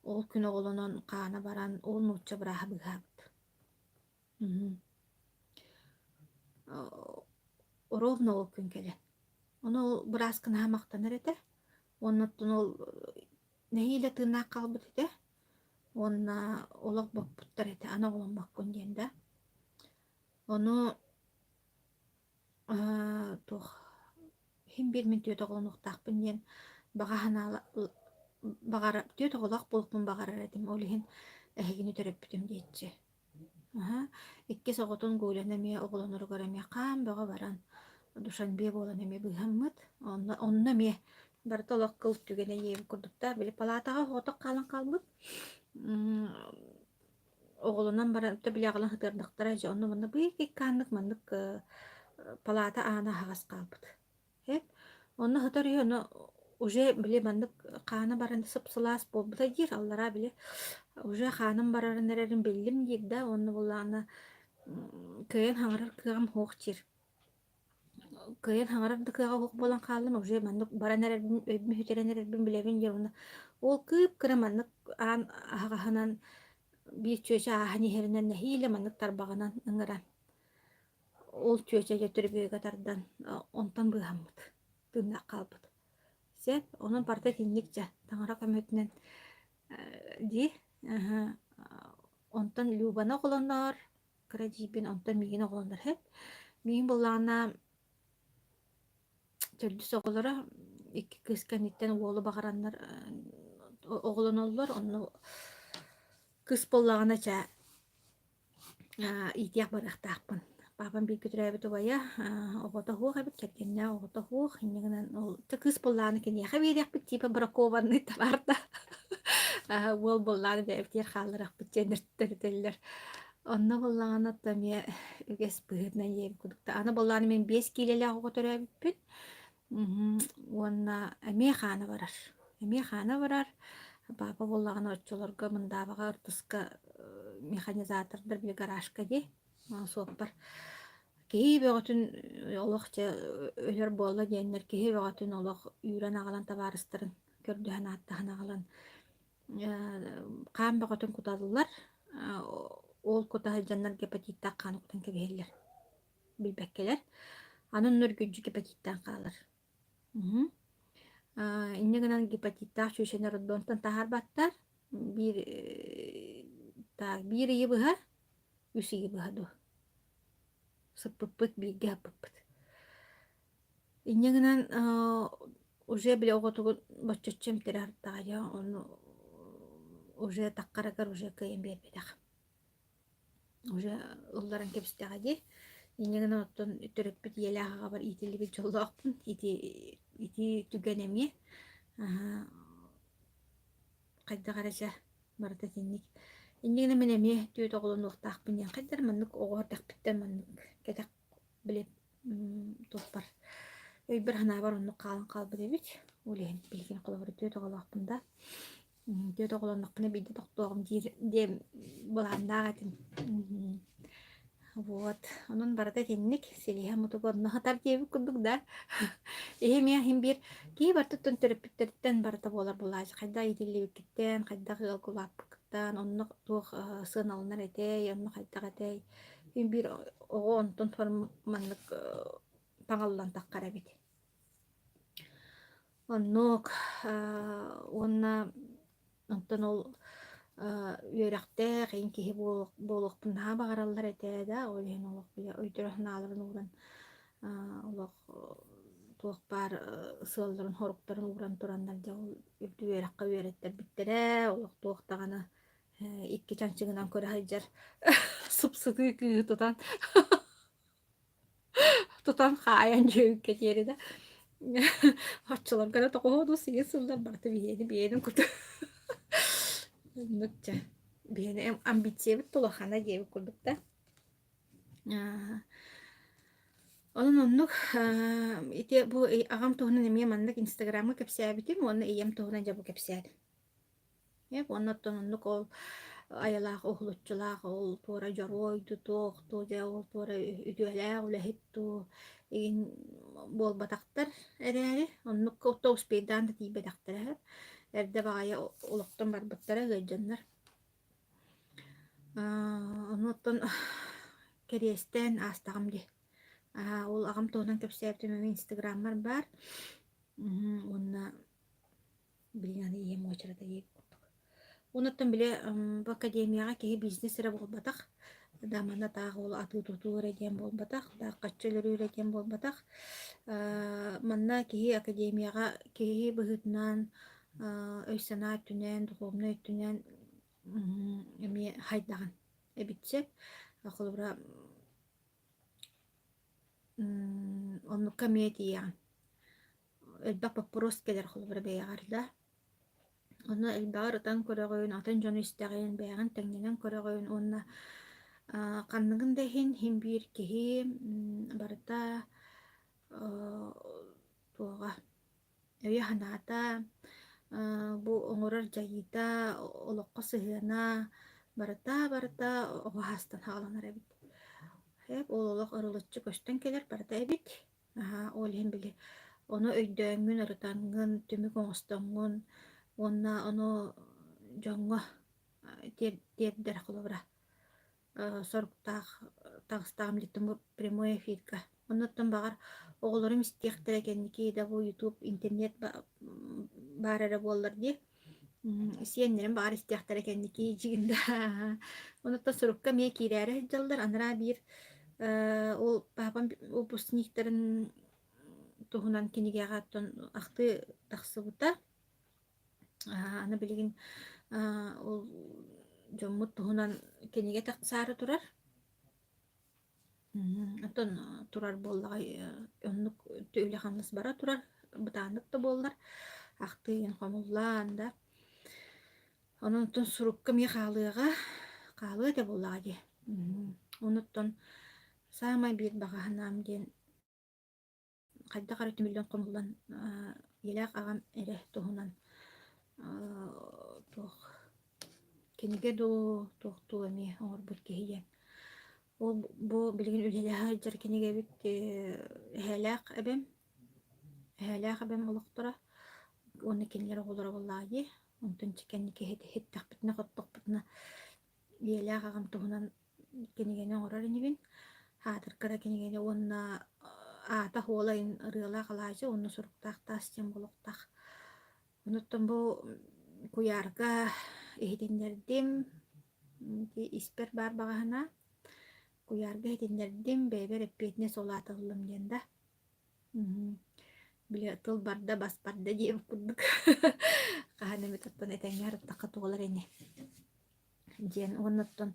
ол күн оҕолонон хаана баран ол нуучча бырааһа быыһаабыт. Ровно ол күн кэлэн. Ону ол бырааска наһаа махтанар этэ. Уонна оттон ол нэһиилэ тыыннаах хаалбыт этэ. Уонна олох боппуттар этэ, аны оҕоломмоккун диэн да. Ону туох иһин биир мин түөрт оҕолонуохтаахпын диэн баҕа санаала баҕара түөрт оҕолоох буолуохпун баҕарар этим. Ол иһин эһигини төрөппүтүм диэччи. Аһа, иккис оҕотун Гуляны эмиэ оҕолоноругар эмиэ хаан бөҕө баран, Душанбе буолан эмиэ быыһаммыт. Онно, онно эмиэ барыта олох кыл түгэнэ ийэбит курдуктаах. Били палаатаҕа оҕотох хаалан хаалбыт. Оҕолонон баран, били аҕалан сытыардахтара дьэ онно манна быыкиккааннык маннык палаата аана аһаҕас хаалбыт. Эп, онно сытар үһү, ону уже били маннык хаана баран сып-сылаас буолбута диир, аллараа били уже хааным барарын эрэрин биллим диир да, уонна буоллаҕына кыайан хаҥарар кыаҕым суох диир. Кыайан хаҥарар да кыаҕа суох буолан хааллым, уже маннык баран эрэрбин, өйбүн сүтэрэн эрэрбин билэбин диир уонна ол кыып-кыра маннык аан аһаҕаһынан биир чүөчэ ааһан иһэринэн нэһиилэ маннык тарбаҕынан ыҥыран Ол чүөчэ дьэ түрүбүөгэ тардан, онтон быыһаммыт, тыыннаах хаалбыт. Сөп, онон барыта итинник дьэ, таҥара көмөтүнэн дии. Онтон Любаны оҕолонор, кыра эдьиийбин, онтон миигин оҕолонор сөп. Миигин буоллаҕына төрдүс оҕолоро икки кыыс кэнниттэн уолу баҕараннар оҕолоноллор, онно кыыс буоллаҕына чэ иитиэх барыахтаахпын. Паапам бииргэ төрөөбүт убайа оҕото суох эбит, кэргэннээх оҕото суох. Инньэ гынан ол кыыс буоллаҕына киниэхэ биэриэхпит типа бракованный товар да уол буоллаҕына бэйэбитигэр хаалларыахпыт диэн этэллэр. Онно буоллаҕына то эмиэ үгэс быһыытынан ийэбит курдук. Аны буоллаҕына мин 5 киилэлээх оҕо төрөөбүппүн. Уонна эмиэ хаана барар. Эмиэ хаана барар. Папа буоллаҕына оччолорго Мындаабаҕа ыртыска механизатордар били гаражка дии суоппар киһи бөҕөтүн олох дьэ өлөр буолла диэннэр киһи бөҕөтүн олох үүрэн аҕалан табаарыстарын көрдөһөн ааттаһан аҕалан хаан бөҕөтүн куталлар ол кута сылдьаннар гепатиттаах хааны кутан кэбиһэллэр билбэккэлэр. Аны онно үргүлдьү гепатиттаан хаалар. Инньэ гынан гепатиттаах чүөчэни роддомтан таһаарбаттар. Биир так биир ыйы быһа, үс ыйы быһа дуо. Сыппыппыт, бииргэ сыппыппыт. Инньэ гынан уже били оҕотугун боччоччу эмтэрэ артаҕа ону уже таххарыгар уже кыайан биэрбэтэх. Уже ылларан кэбистэҕэ дии. Инньэ гынан оттон төрөппүт ийэлээх аҕабар иитиллибит дьоллоохпун. Ити ити түгэн эмиэ хайдах эрэ чэ барыта итинник. Инньэ гынан мин эмиэ түөрт оҕолонуохтаахпын диэн хайдах эрэ маннык оҕо эрдэхпиттэн маннык кэтэх били туохпар өйбөр-санаабар оннук хаалан хаалбыт эбит. Ол иһин билигин холобура түөрт оҕолоохпун да Түөрт оҕолоннохпуна биирдэ тохтуоҕум диир диэн былааннаах этим. Вот. Онон барыта итинник силиһэ мутуга онно сытар диэбит курдук да. Иһим иһим биир киһи барытыттан төрөппүттэриттэн барыта буолар булааччы. Хайдах иитиллибиккиттэн, хайдах ыалга улааппыккыттан, онно туох сыаналанар этэй, онно хайдах этэй. Иһим биир оҕо онтон маннык таҥаллан таххар эбит. Оннук уонна онтон ол үөрэхтээх эн киһи буолуохпун наһаа баҕараллар этэ да, ол иһин олох бile өйдөрө-санааларын ууран олох туох баар сыалларын-соруктарын ууран тураннар дьэ ол үрдүк үөрэххэ үөрэттэрбиттэрэ, олох туох даҕаны икки чанчыгынан көрө сылдьар сып-сытыы кыыһы тутан Тутан хаайан дьүөккэ диэри да оччолорго да тоҕуһуоду сыйы сыллар барыта биһиэни биһиэнин курдук оннук дьэ биһиэни амбициябыт улахана диэбит курдук да. Онон оннук ити бу аҕам туһунан эмиэ маннык инстаграмҥа кэпсээбитим уонна ийэм туһунан дьэ бу кэпсээтим. Уонна оттон оннук ол айылаах уһулуччулаах ол туора дьоруой дуу туох дуу дьэ ол туора үтүөлээх үлэһит дуу игин буолбатахтар эрээри оннукка отто успейдаан да тиийбэтэхтэрэ эрдэ баҕайы олохтон барбыттара ыалдьаннар. Ону оттон кэриэстээн аастаҕым дии. Ол аҕам туһунан кэпсээбитим эмиэ инстаграммар баар. Уонна билигин аны ийэм уочарата диэбит курдук. Онуттан били бу академияҕа киһи бизнес эрэ буолбатах, да манна таах ол атыы-тутуу эрэ диэн буолбатах, таах хаччы өлөрүү эрэ диэн буолбатах. Манна киһи академияҕа киһи быһыытынан өй-санаа өттүнэн, духовнай өттүнэн эмиэ хайдаҕын эбит сөп. Холобура, оннукка эмиэ тиийэҕин. Элбэх боппуруос кэлэр холобура бэйэҕэр да. Онно элбэҕи ырытан көрөҕүн, атын дьону истэҕин, бэйэҕин тэҥнэнэн көрөҕүн уонна ханныгын да иһин син биир киһи барыта туоҕа өйө-санаата, бу оҥорор дьайыыта, олоххо сыһыана барыта-барыта оҕо саастан саҕаланар эбит. Ол олох ырылыччы көстөн кэлэр барыта эбит. Аһаа, ол иһин били ону өйдөөҥҥүн, ырытаҥҥын, түмүк оҥостоҥҥун уонна ону дьоҥҥо тиэрдэр холобура соруктаах таҕыстаҕым диттим бу прямой эфирга. Оннуттан баҕар оҕолорум истиэхтэрэ кэнники да бу ютуб интернет баар эрэ буоллар дии. Сиэннэрим баҕар истиэхтэрэ кэнники дьиҥ да. Онуттан сурукка эмиэ киирээри сылдьаллар. Анараа биир ол паапам выпускниктарын туһунан кинигэҕэ оттон ахтыы тахсыбыта. Аны билигин ол дьоммут туһунан кинигэ тахсаары турар. Оттон турар буоллаҕа оннук үлэ-хамнас бара турар, бытааннык да буоллар, ахтыы хомуллаан да. Онон оттон сурукка эмиэ хаалыаҕа, хаалыа этэ буоллаҕа дии. Онуттан саамай биир баҕа санаам диэн хайдах эрэ түмүллэн хомуллан ийэлээх аҕам эрэ туһунан туох кинигэ дуу, туох дуу эмиэ оҥорбут киһи диэн. Ол бу билигин үлэлэһэ сылдьар кинигэбит эһээлээх эбэм, эһээлээх эбэм олохторо уонна кинилэр оҕолоро буоллаҕа дии. Онтон кэнники иһиттэхпитинэ, хоттохпутуна ийэлээх аҕам туһунан кинигэни оҥорор инибин. Аатырка да кинигэни уонна аата Хуолайын ырыалаах алаадьы уонна суруктаах таас диэн буолуохтаах. Онуттан бу куйаарга иһитиннэрдим, ити испэр баар баҕаһына куйаарга иһитиннэрдим, бэйэбэр эппиэтинэс ол аата ыллым диэн да. Били тыл барда, бас барда диэбит курдук хаһан эмит оттон этэҥҥэ ырыттахха туолар ини диэн уонна оттон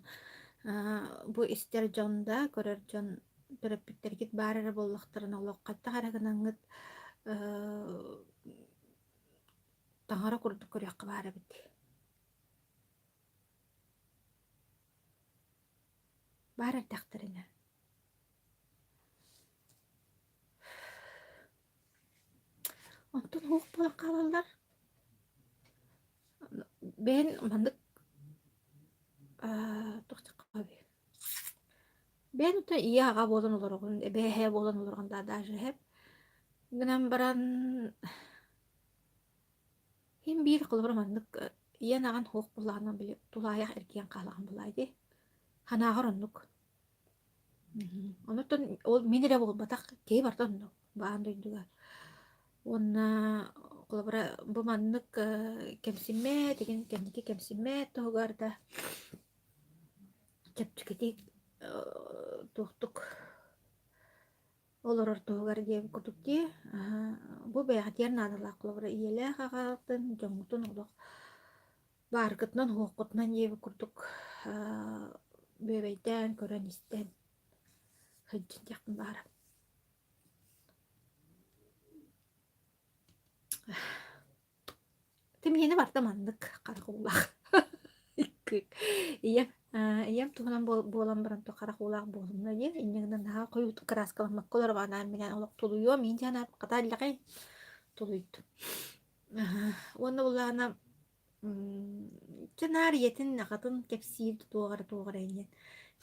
бу истэр дьон да, көрөр дьон төрөппүттэргит баар эрэ буоллахтарына олох хайдах эрэ гынаҥҥыт таҥара курдук көрүөххэ баар эбит. Баар эрдэхтэринэ. Онтон уһук буолан хаалаллар. Бэйэн маннык туох диэххэ Бэйэн оттон ийэ-аҕа буолан олороҕун, эбээ-эһээ буолан олороҕун да даже иһэп. Гынан баран син биир холобура маннык ийэн-аҕан суох буоллаҕына били тулаайах эргийэн хаалаҕын буоллаҕа дии. Санааҕар оннук. Онуттан ол мин эрэ буолбатах, киһи барыта оннук бу аан дойдуга. Уонна холобура бу маннык кэмсиммэт, игин кэнники кэмсиммэт туһугар да чэпчэкитик туохтук олорор туһугар диэн курдук дии. Бу бэйэҕитигэр наадалаах холобура ийэлээх аҕаҕытын, дьоҥҥутун олох бааргытынан, уһуоххутунан диэбит курдук бүөбэйдээн, көрөн-истэн сылдьын диэхпин баҕарабын. Тимиһини барыта маннык харах уулаах. Ийэм. Ийэм туһунан буолан баран харах уулаах буолумна диэн, инньэ гынан наһаа хойуутук кырааскаламмакка олорор анаан минээн олох тулуйуом иин диэн хата иллэҕэй тулуйдум. Уонна буллаҕына чэ наар ийэтин аҕатын кэпсиир туох эрэ туох эрэ диэн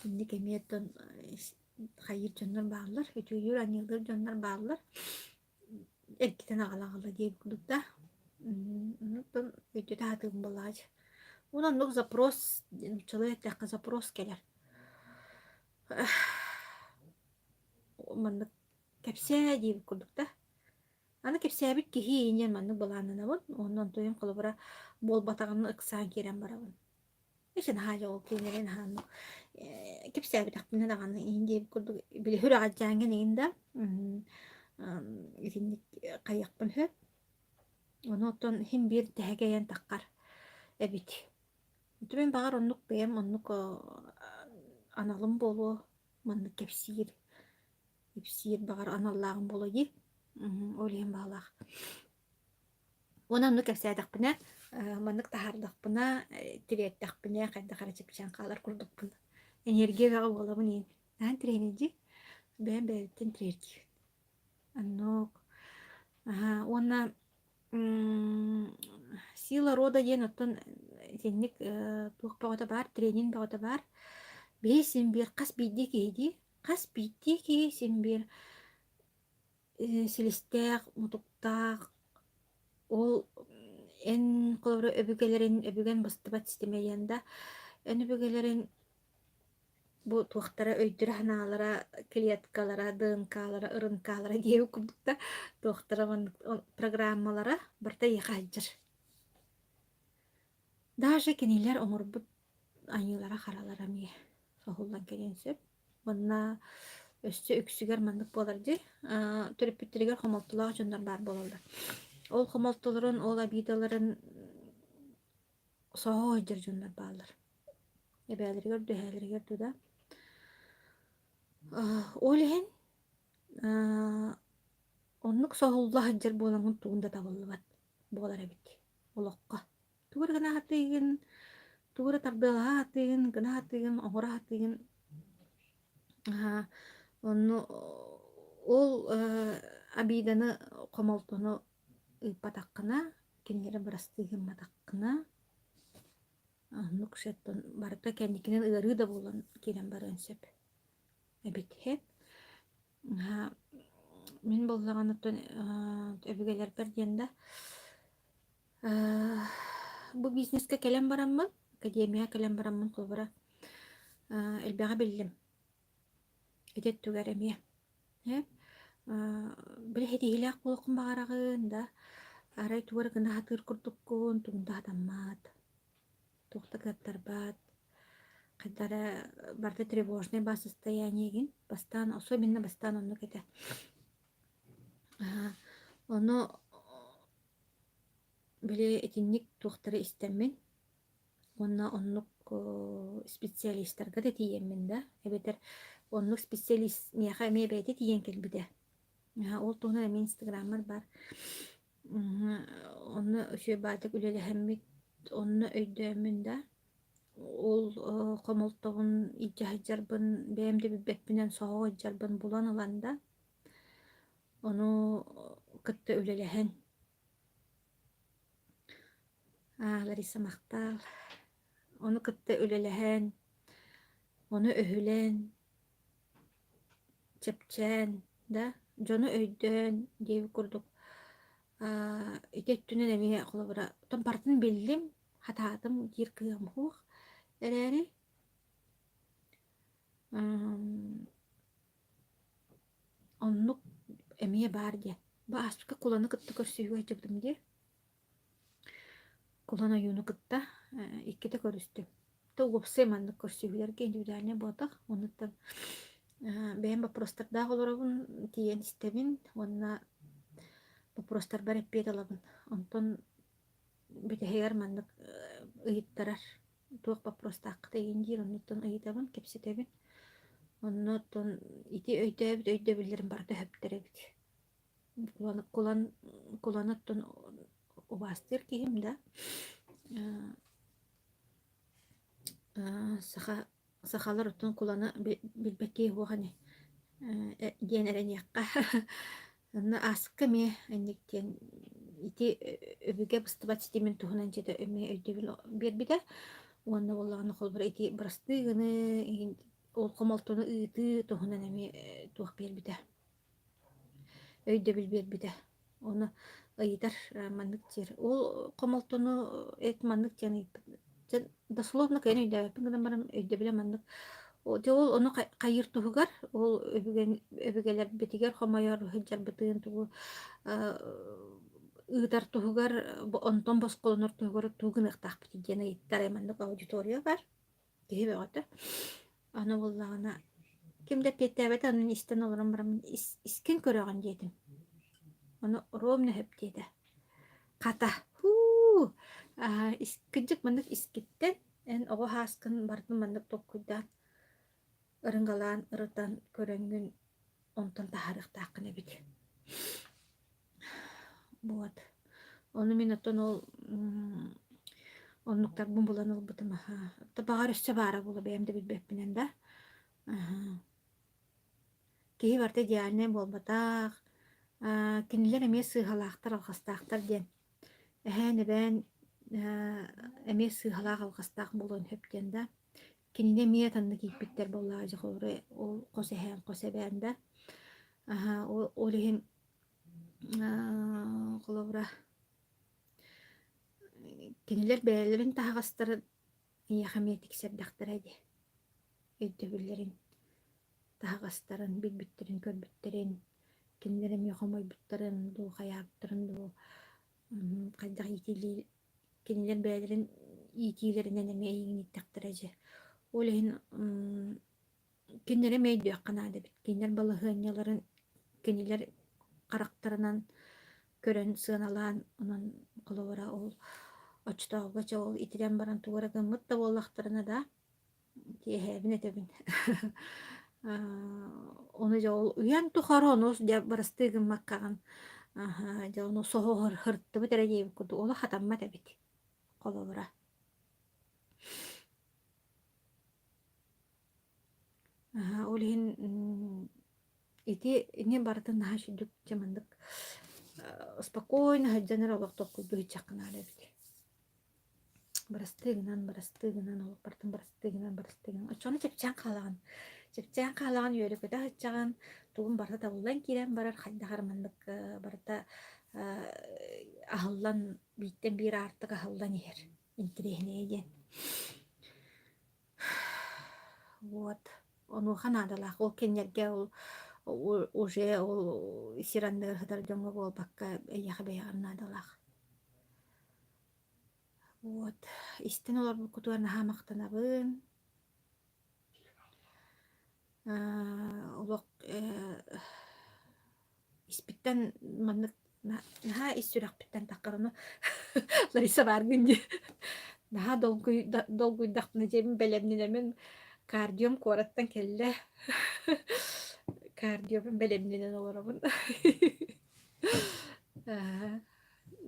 инник эмиэ оттон хайыыр дьоннор бааллар, үтүөлүүр аньыылыыр дьоннор бааллар. Эргитэн аҕала-аҕала диэбит курдук да. Онтон өйдөтө сатыыбын буоллаҕа Уонна оннук запрос нууччалыы эттэххэ запрос кэлэр. Маннык кэпсээ диэбит курдук да. Аны кэпсээбит киһи диэн маннык былааннанабын уонна онтуйум холобура буолбатаҕын ыксаан киирэн барабын. Эчи наһаа дьол кинилэри наһаа оннук кэпсээбэтэхпинэ даҕаны иһин диэбит курдук били сүрэҕэлдьээҥҥин иһин да итинник хайыахпын сөп. Ону оттон иһин биир тэһэ кэйэн таххар эбит. Мин баҕар оннук бэйэм оннук аналым буолуо маннык кэпсиир ипсиир баҕар аналлааҕым буолуо дии. Ол иһин баҕалаах. Уонна оннук кэпсээтэхпинэ, маннык таһаардахпына, тириэртэхпинэ хайдах эрэ чэпчээн хаалар курдукпун. Энергия бөҕө буолабын иин. Наһаа тренердии. Бэйэм бэйэбиттэн тренердиибин. Оннук. Аһаа, уонна сила рода диэн оттон итинник туох бөҕөтө баар, тренинг бөҕөтө баар. Биһи син биир хас биирдии киһи дии, хас биирдии киһи син биир силистээх, мутуктаах, ол эн холобура өбүгэлэрин өбүгэн быстыбат ситимэ диэн да, эн өбүгэлэрин бу туохтара өйдөрө-санаалара, клеткалара, ДНК-лара, РНК-лара диэбит курдук да туохтара маннык программалара барыта эйиэхэ сылдьар. Даже кинилэр оҥорбут айыылара-харалара эмиэ соһуллан кэлиэн сөп. Уонна өссө үксүгэр маннык буолар дии, төрөппүттэригэр хомолтолоох дьоннор баар буолаллар. Ол хомолтолорун, ол обидаларын соһо сылдьар дьоннор бааллар. Эбээлэригэр, дэһээлэригэр да да. Ол иһин оннук соһулла сылдьар буолаҥҥын тугун да табыллыбат буолар эбит олоххо. Тугу эрэ гына сатыыгын, тугу эрэ тардыалаһа сатыыгын, гына сатыыгын, оҥоро сатыыгын. Аа, онно ол обиданы, хомолтону ыыппатаххына, кинилэри бырастыы гымматаххына, оннук сыттан барыта кэнникинэн ыарыы да буолан киирэн барыан сөп эбит иһэ. Мин буоллаҕына өбүгэлэрбэр диэн да Бу бизнескэ кэлэн бараммын, академияҕа кэлэн бараммын холобура элбэҕи биллим. Ити өттүгэр эмиэ. Ээ били ситиһиилээх буолуоххун баҕараҕын да, арай тугу эрэ гына сатыыр курдуккун, тугун да сатаммат, туох да кыаттарбат, хайдах эрэ барыта тревожнай баар состояние игин. Бастаан, особенно бастаан оннук этэ. Ону Били итинник туохтары истэммин уонна оннук специалистарга да тиийэммин да, эбэтэр оннук специалист миэхэ эмиэ бэйэтэ тиийэн кэлбитэ. Ол туһунан эмиэ инстаграммар баар. Онно үчүгэй баайдык үлэлэһэммит, онно өйдөөммүн да, ол хомолтобун илдьэ сылдьарбын, бэйэм да билбэппинэн соһо сылдьарбын булан ылан да, ону кытта үлэлэһэн Лариса махтаал. Ону кытта үлэлэһэн, ону өһүлэн, чэпчээн да, дьону өйдөөн диэбит курдук ити өттүнэн эмиэ холобура оттон барытын биллим, хатаатым диир кыаҕым суох эрээри Оннук эмиэ баар диэн. Бу ааспыкка Куланы кытта көрсүһүү сылдьыбытым дии. Кулан ойууну кытта иккитэ көрүстүм. То уопсай маннык көрсүһүүлэргэ индивидуальнай буолбатах. Оннуттан бэйэм боппуруостардаах олоробун, тиийэн истэбин уонна боппуруостарбар эппиэт ылабын. Онтон бүтэһигэр маннык ыйыттарар туох боппуруостааххыт эйигин диир, оннуттан ыйытабын, кэпсэтэбин. Онно оттон ити өйдөөбүт өйдөбүллэрим барыта өһөптөр эбит. Кулан, кулан, куланы оттон убаастыыр киһим да. Саха сахалар оттон куланы билбэт киһи суох ини диэн эрэниэххэ. Онно ааска эмиэ инник диэн ити өбүгэ быстыбат ситимин туһунан дьиэтэ эмиэ өйдөбүл биэрбитэ. Уонна буоллаҕына холобура ити бырастыы гыныы ол хомолтону ыытыы туһунан эмиэ туох биэрбитэ өйдөбүл биэрбитэ. Ону ыйытар маннык диир. Ол хомолтону эт маннык диэн ыйыппыт. Дьэ дословно кыайан өйдөөбөппүн гынан баран өйдөбүлэ маннык. Дьэ ол ону хайыыр туһугар ол өбүгэлэрбитигэр хомойор сылдьарбытын тугу ыытар туһугар онтон босхолонор туһугар тугу гыныахтаахпыт диэн ыйыттар маннык аудитория бар. Киһи бөҕөтө. Аны буоллаҕына ким да эппиэттээбэтэ онон истэн олорон бараммын ис искин көрөҕүн диэтим. Ону ровно сөп диэтэ. Хата һуу аа кырдьык маннык искиттэн эн оҕо һааскын барытын маннык толкуйдаан ырыҥалаан ырытан көрөҥҥүн онтон таһаарыахтааххын эбит. Вот. Ону мин оттон ол оннуктарбын булан ылбытым аһаа. Баҕар өссө баара буолуо бэйэм да билбэппинэн да. Аһаа. Киһи барыта идеальнай буолбатах. Аа, кинилэр эмиэ сыыһалаахтар, алҕастаахтар диэн. Эһээн, эбээн аа, эмиэ сыыһалаах, алҕастаах буолуон сөп диэн да. Кинини эмиэ атыннык ииппиттэр буоллаҕа дьэ холобура ол хос эһээн, хос эбээн да. Аһаа, ол, ол иһин аа, холобура кинилэр бэйэлэрин таһаҕастарын эйиэхэ эмиэ тиксэрдэхтэрэ дии. Өйдөбүллэрин, таһаҕастарын, билбиттэрин, көрбүттэрин, кинилэр эмиэ хомойбуттарын дуу, хайаабыттарын дуу, хайдах иитиллии кинилэр бэйэлэрин иитиилэринэн эмиэ эйигин ииттэхтэрэ дьэ. Ол иһин кинилэри эмиэ өйдүөххэ наада эбит. Кинилэр балаһыанньаларын кинилэр харахтарынан көрөн сыаналаан онон холобура ол оччотооҕуга чэ ол итирэн баран тугу эрэ гыммыт да буоллахтарына да киэһээбин этэбин ону дьэ ол үйэҥ тухары ону дьэ бырастыы гыммаккаҕын дьэ ону соһо сырыттыбыт эрэ диэбит курдук олох хатаммат эбит холобура Ол иһин ити ини барытын наһаа үчүгдүк дьэ маннык спокойно сылдьан эрэ олох толкуйдуу сылдьыахха наада эбит. Бырастыы гынан, бырастыы гынан, олох барытын бырастыы гынан, бырастыы гынан. Оччоҕуна чэпчээн хаалаҕын. Чэпчээн хаалаҕын, үөрэ-көтө сылдьаҕын, тугун барыта табыллан киирэн барар, хайдах эрэ маннык барыта аһыллан, бииртэн биир аартык аһыллан иһэр. Интэриэһинэйэ диэн. Вот. Онуоха наадалаах. Ол кинилэргэ ол уже ол сир анныгар сытар дьоҥҥо буолбакка, эйиэхэ бэйэҕэр наадалаах. Вот. Истэн олорбуккутугар наһаа махтанабын. Олох испиттэн маннык наһаа ис сүрэхпиттэн таххар ону Лариса бааргын дии наһаа долгуйдахпына дьиэбин бэлэмнэнэмин кардиом куораттан кэллэ кардиобун бэлэмнэнэн олоробун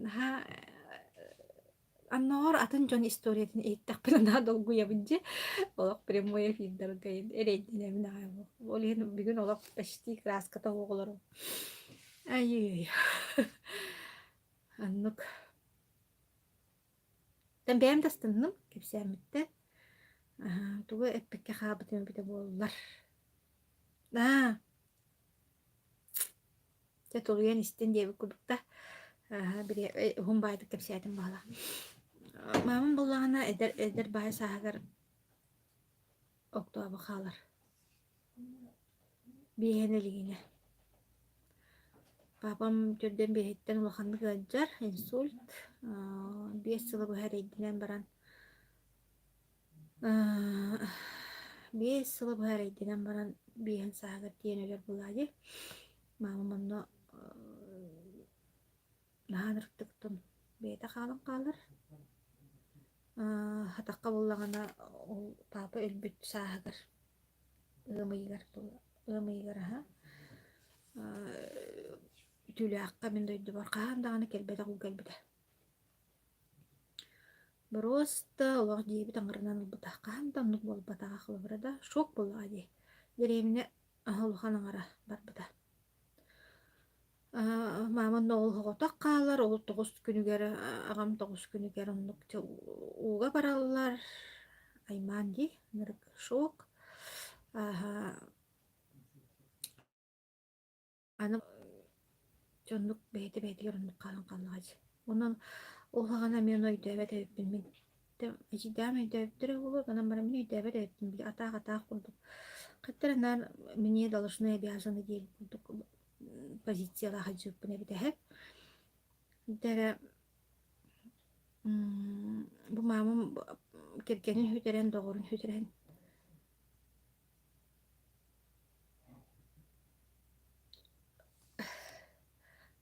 наһаа Оннооҕор атын дьон историятын иһиттэхпинэ наһаа долгуйабын дии. Олох прямой эфирдарга эрэйдэнэбин аҕай. Ол иһин бүгүн олох почти краската суох олоробун. Ай Оннук. Оттон бэйэм да астынным кэпсээммиттэн. Тугу эппиккэ хаалбытым эбитэ буоллар. Аа Дьэ тулуйан истин диэбит курдук да били уһун баайдык кэпсээтим баҕалаах. Маамам буоллаҕына эдэр эдэр баай сааһыгар октообо хаалар. Биэһэн илигинэ. Папам төрдүөн биэһиттэн улаханнык ыалдьар, инсульт. 5 сылы быһа эрэйдэнэн баран 5 сылы быһа эрэйдэнэн баран биэһин сааһыгар тиийэн өлөр буоллаҕа дии. Маамам онно наһаа ынырыктык бэйэтэ хаалан хаалар. Хатахха буоллаҕына ол папа өлбүт сааһыгар ыам ыйыгар ыам ыйыгар аһа Түүлээххэ мин дойдубар хаһан даҕаны кэлбэтэх уу кэлбитэ. Боруоста олох дьиэбит аҥарынан ылбыта. Хаһан да оннук буолбатаҕа холобура да шок буоллаҕа дии. Дэриэбинэ улахан аҥара барбыта. Маама онно ол оҕотох хаалар, ол тоҕус күнүгэр аҕам тоҕус күнүгэр оннук ууга бараллар, аймаан дии, ынырык шок. Ааһа аны дьэ оннук бэйэтэ бэйэтигэр оннук хаалан хааллаҕа дии. Онон ол саҕана эмиэ ону өйдөөбөт эбиппин мин. Эдьиийдээҕим өйдөөбүттэрэ буолуо, гынан баран мин өйдөөбөт эбиппин били атаах-атаах курдук. Хаттар эрэ наар мне должны обязаны диэбит курдук позициялаах сылдьыбыппын эбит эһэ. Дэрэ бу маамам кэргэнин сүтэрэн, доҕорун сүтэрэн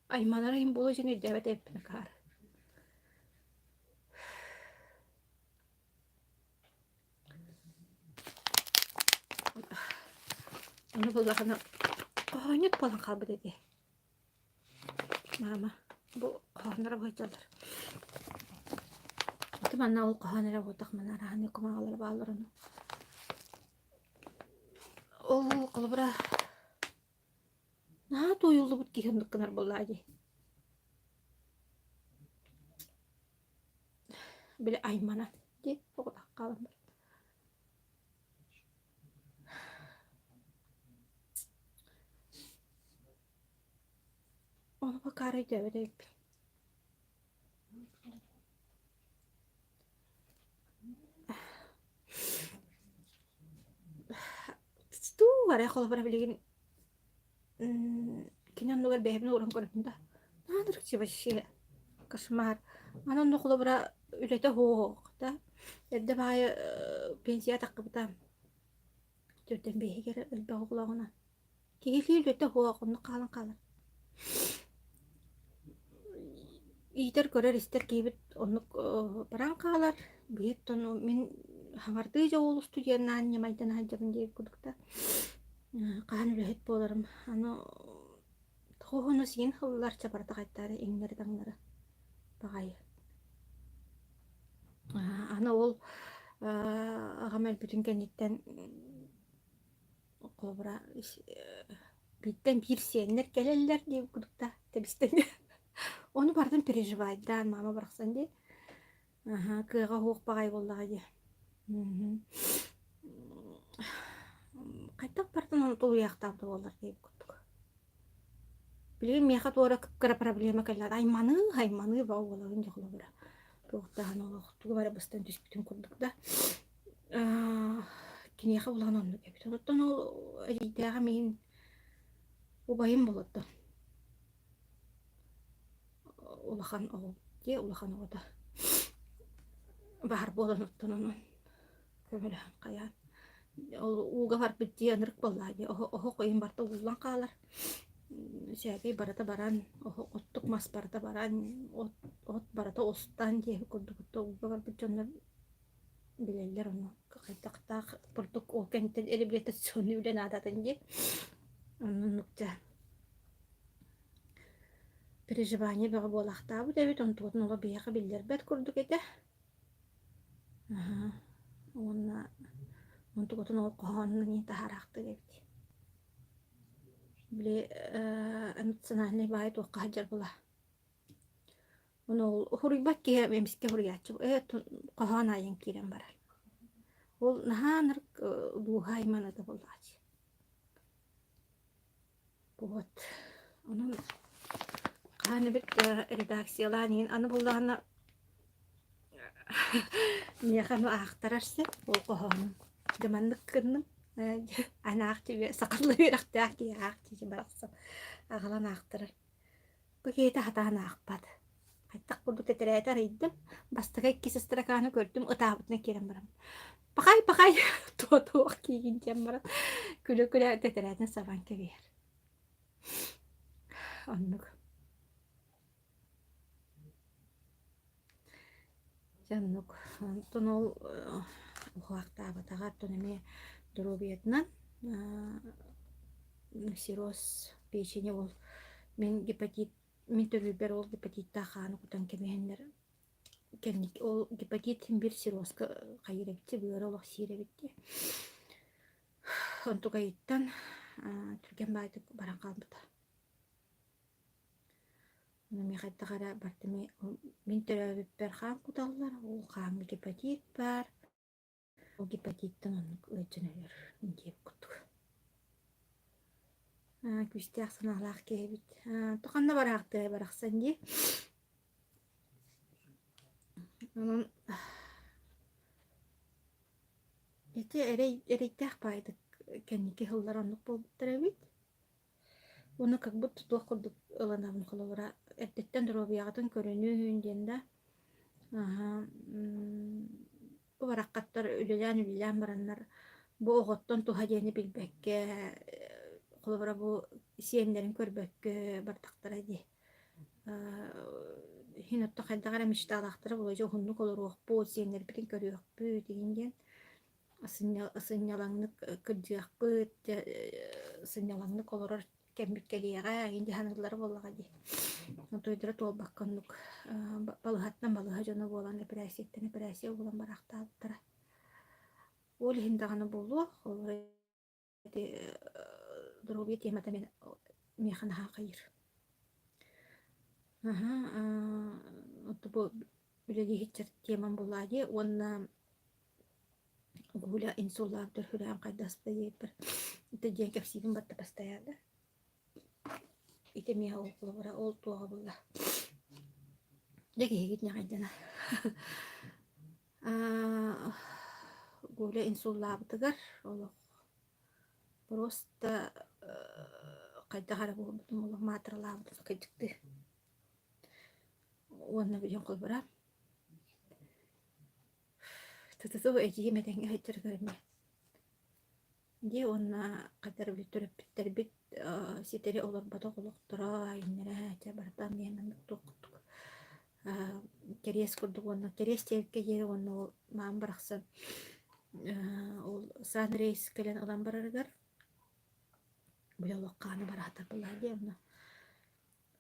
айманар иһин буолуо дьин өйдөөбөт эбиппин акаары. Ону буллахына хоһоонньут буолан хаалбыт этэ. Маама, бу хоһоонноро быһаччалар. Ити манна ол хоһоон эрэ буолтах манна араһаны кумаҕалара бааллар ону. Ол холобура наһаа туойуллубут киһи оннук гынар буоллаа дии. Били айманан дии оҕотох хаалан баран. Ону бакаары өйдөөбөт эбиппин. Туу арай холобура билигин кини оннугар бэйэбин ууран көрөбүн да наадырыччы вообще кошмар. Аны онно холобура үлэтэ суох да эрдэ баайы пенсия таххыбыта төрдөн биэһигэр элбэх оҕолооҕуна Киһилии үлэтэ суох, оннук хаалан хаалар. Иитэр, көрөр-истэр киһибит оннук баран хаалар. Биһиттэн мин хаҥардыы дьэ уол устудьуоннаан ньамайдана сылдьабын диэбит курдук да хаһан үлэһит буоларым. Аны тоҕо сиин хыллар чабарда хайтаары иҥнэри-таҥнары баҕайы. Аны ол аҕам өлбүтүн кэнниттэн Холобура, бииртэн биир сиэннэр кэлэллэр диэбит курдук да тэбистэнэ. Ону барытын переживайдаан маама барахсан дии. Аһа, кыаҕа суох баҕайы буоллаҕа дии. Хайдах барытын ону тулуйаахтаабыта буоллар диэбит курдук. Билигин миэхэ туора кыра проблема кэллэ. Айманыы, айманыы баа уолабын дьэ холобура. Туохтааһын олох тугу эрэ быстан түспүтүн курдук да. Киниэхэ улахан оннук эбит. Оттон ол эдьиийдээҕим иһин убайым болоттон улахан оҕо дии улахан оҕото баар буолан оттон онон көмөлөһөн хайаан ол ууга барбыт дии ынырык буоллаа дии оһох ыйын барыта ууллан хаалар сээкэй барыта баран оһох оттук мас барыта баран от от барыта устан диэки курдук ууга барбыт дьоннор Билэллэр ону хайдахтаах курдук ол кэнниттэн реабилитационнай үлэ наадатын дии. Оннук дьэ переживание бөҕө буолаахтаабыт эбит, онтубутун олох биһиэхэ биллэрбэт курдук этэ. Аһа уонна онтукутун ол хоһоонун иһин таһаараахтыыр эбит. Били э эмоциональнай баайы туохха сылдьар буолла. Ону ол уһуруйбат киһи эмискэ уһуруйааччы ээ хоһоон аайын киирэн барар. Ол наһаа ынырык дууһа айманыта буоллаҕа Вот. Онон хаһан эбит редакциялаан иһин аны буллаҕына миэхэ ону аахтарар сир ол хоһоонун. Дьэ маннык гынным. Аны аах сахалыы үөрэхтээх киһи аах дии барахсан аҕалан аахтарар. Бу киһитэ сатаан аахпат. Хайдах курдук тэтэрээти арыйдым, бастакы иккис ыстыракааны көрдүм, ытаабытынан киирэн бараммын. Пахай, пахай, туох киигин диэн баран, күлэ-күлэ тэтэрээтин сабан кэбиһэр. Оннук. Дьэ оннук. Онтон ол уһаахтаабатаҕа, оттон эмиэ доруобуйатынан цирроз печени ол мин гепатит мин төрүүрбэр ол гепатиттаах хааны кутан кэбиһэннэр. Кэнники ол гепатит син биир cirrозка хайыыр эбит дии, быара олох сиир эбит дии. Онтукайыттан түргэн баайдык баран хаалбыта. Ону эмиэ хайдах эрэ бардым мин төрөөбүппэр хаан куталлар, ол хааҥҥа гепатит баар, ол гепатиттан оннук ыалдьан өлөр диэбит курдук. Күүстээх санаалаах киһи эбит. Ханна бараахтыай барахсан дии. Онон ити эрэй эрэйдээх баайдык кэнники сыллар оннук буолбуттар эбит. Уонна как будто туох курдук ылынабын холобура эрдэттэн доруобуйаҕытын көрүнүүн диэн да аһа бу бараххаттар үлэлээн-үлэлээн бараннар бу оҕоттон туһа диэни билбэккэ холобура бу сиэннэрин көрбөккө бардахтара дии. Иһин отто хайдах эрэ мечталаахтара буолуо дьэ уһуннук олоруохпут, сиэннэрбитин көрүөхпүт игин диэн сынньалаҥнык кырдьыахпыт, сынньалаҥнык олорор кэммит кэлиэҕэ эҥин дии саныыллара буоллаҕа дии. Отойдоро туолбакка оннук балыһаттан балыһа дьоно буолан эпэрээссийэттэн эпэрээссийэ буолан бараахтаабыттара. Ол иһин даҕаны буолуо, холобура ити доруобуйа темата мин миэхэ наһаа хайыыр. Аһа, бу үлэлииһиччэр темам буоллаа дии уонна Гуля инсуллаабытар сүрэҕим хайдаспыта диэбиппэр ити диэн кэпсиибин батта постоянно. Ити эмиэ ол холобура ол туоҕа буолла. Дьэ киһигит ньаҕайдана. Гуля инсуллаабытыгар олох просто хайдах эрэ буолбутум олох маатыралаабытым кырдьыктыы. Уонна билигин холобура Тытыту эдьиийим этэҥҥэ сылдьарыгар эмиэ Дии уонна хатар били төрөппүттэрбит ситэри олорботох олохторо иннэрэ чэ барыта эмиэ маннык туох курдук кэриэс курдук уонна кэриэс диэбиккэ диэри уонна ол маам барахсан ол сан рейс кэлэн ылан барарыгар били олох хаана бараатар буоллаҕа дии онно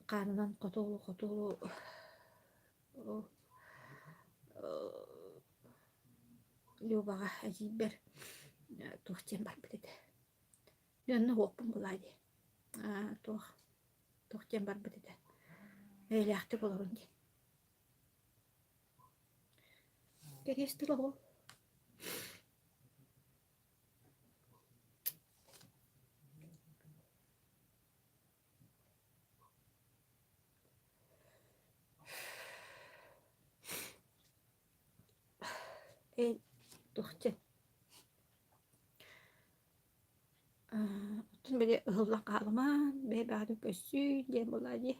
хаанынан хотуолу хотуолу Любаҕа эдьиийбэр туох диэн барбыт этэ. Дьэ онно уоппун булаа дии. Туох туох диэн барбыт этэ. Эйэлээхтик олорун диэн. Кэриэс тыл оҕо. Эй, туох диэн оттон били ыһыллан хаалымаан, бэйэ-бэйэҕитин көрсүү диэн буоллаҕа дии.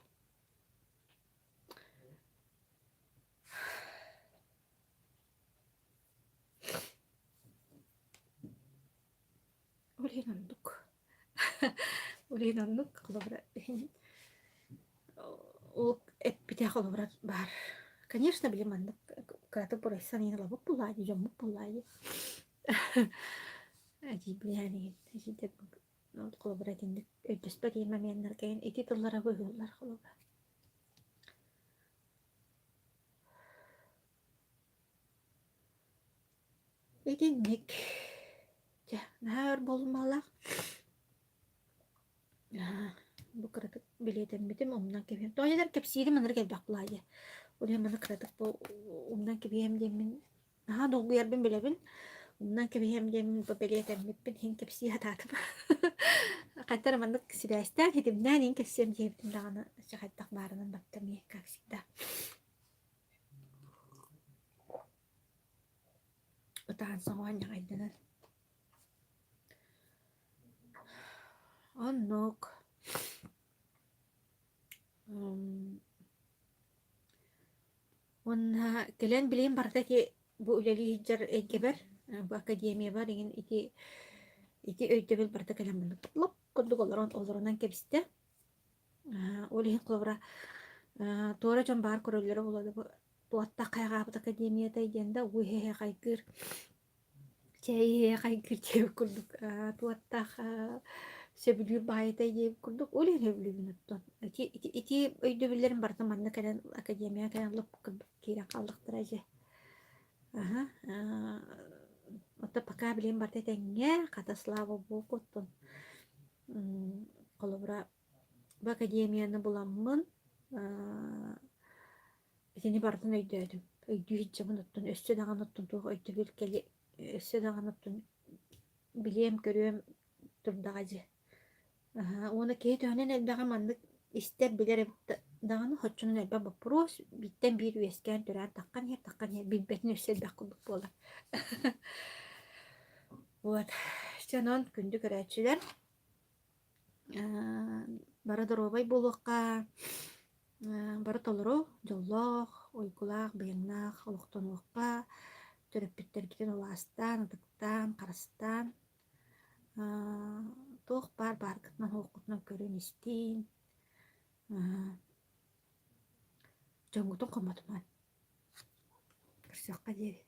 Ол иһин оннук. Ол иһин оннук холобура ол эппитэ холобура баар. Конечно, били маннык кыратык бурайсан иһин ылабыт буоллаа дии, дьоммут буоллаа дии. Эдьиийбинээн иһин эдьиийдэр холобура итинник өйдөспөт иһин моменнарга иһин ити тыллара быыһыыллар холобура. Итинник. Дьэ, наһаа өр буолумалаах. Бу кыратык билиэтэммитим умнан кэбиһиэм. Тоҕо диэтэр кэпсиирим ынырык элбэх буолаа дии. Ол иһин маны кыратык бу умнан кэбиһиэм диэммин наһаа долгуйарбын билэбин. Умнан кэбиһиэм диэммин бу бэлиэтэммиппин иһин кэпсии сатаатым. Хайдах эрэ маннык сибээстээн, ситимнээн иһин кэпсиэм диэбитим даҕаны чэ хайдах баарынан баттам иһин как всегда. Ытаан соҥоон ньаҕайданан. Оннук. Уонна кэлэн билигин барыта ити бу үлэлии сылдьар эйгэбэр, бу академиябар игин ити ити өйдөбүл барыта кэлэн маннык лоп курдук олорон олорунан кэбистэ. Ол иһин холобура туора дьон баар көрөллөрө буолуо да бу туоттах хайҕаабыт академиятай диэн да уу иһэ хайгыыр чэй иһэ хайгыыр диэбит курдук туоттах. Сөбүлүүр баайыта диэбит курдук, ол иһин сөбүлүүбүн оттон. Ити, ити, ити өйдөбүллэрим барыта манна кэлэн академияҕа кэлэн лоп курдук киирэн хааллахтара дьэ. Аһа, аа, оттон пока билигин барыта этэҥҥэ, хата слава богу оттон м, холобура бу академияны буламмын аа, итини барытын өйдөөтүм. Өйдүү сылдьабын оттон өссө даҕаны оттон туох өйдөбүл кэли өссө даҕаны оттон билиэм-көрүөм турдаҕа дии. Аһаа, уонна киһи төһөнөн элбэҕи маннык истэр, билэр эбит даҕаны соччонон элбэх боппуруос бииртэн биир үөскээн төрөөн таххан иһэр, таххан иһэр билбэтин өссө элбэх курдук буолар. Вот. Чэ онон күндү көрөөччүлэр, бары доруобай буолуохха, бары толору дьоллоох, уйгулаах, быйаҥнаах олохтонуохха, төрөппүттэргитин улаастаан, ытыктаан, харыстаан Туох баар бааргытынан суоххутунан көрөн-истиҥ, дьоҥҥутун хомотумаҥ. Көрсүөххэ диэри.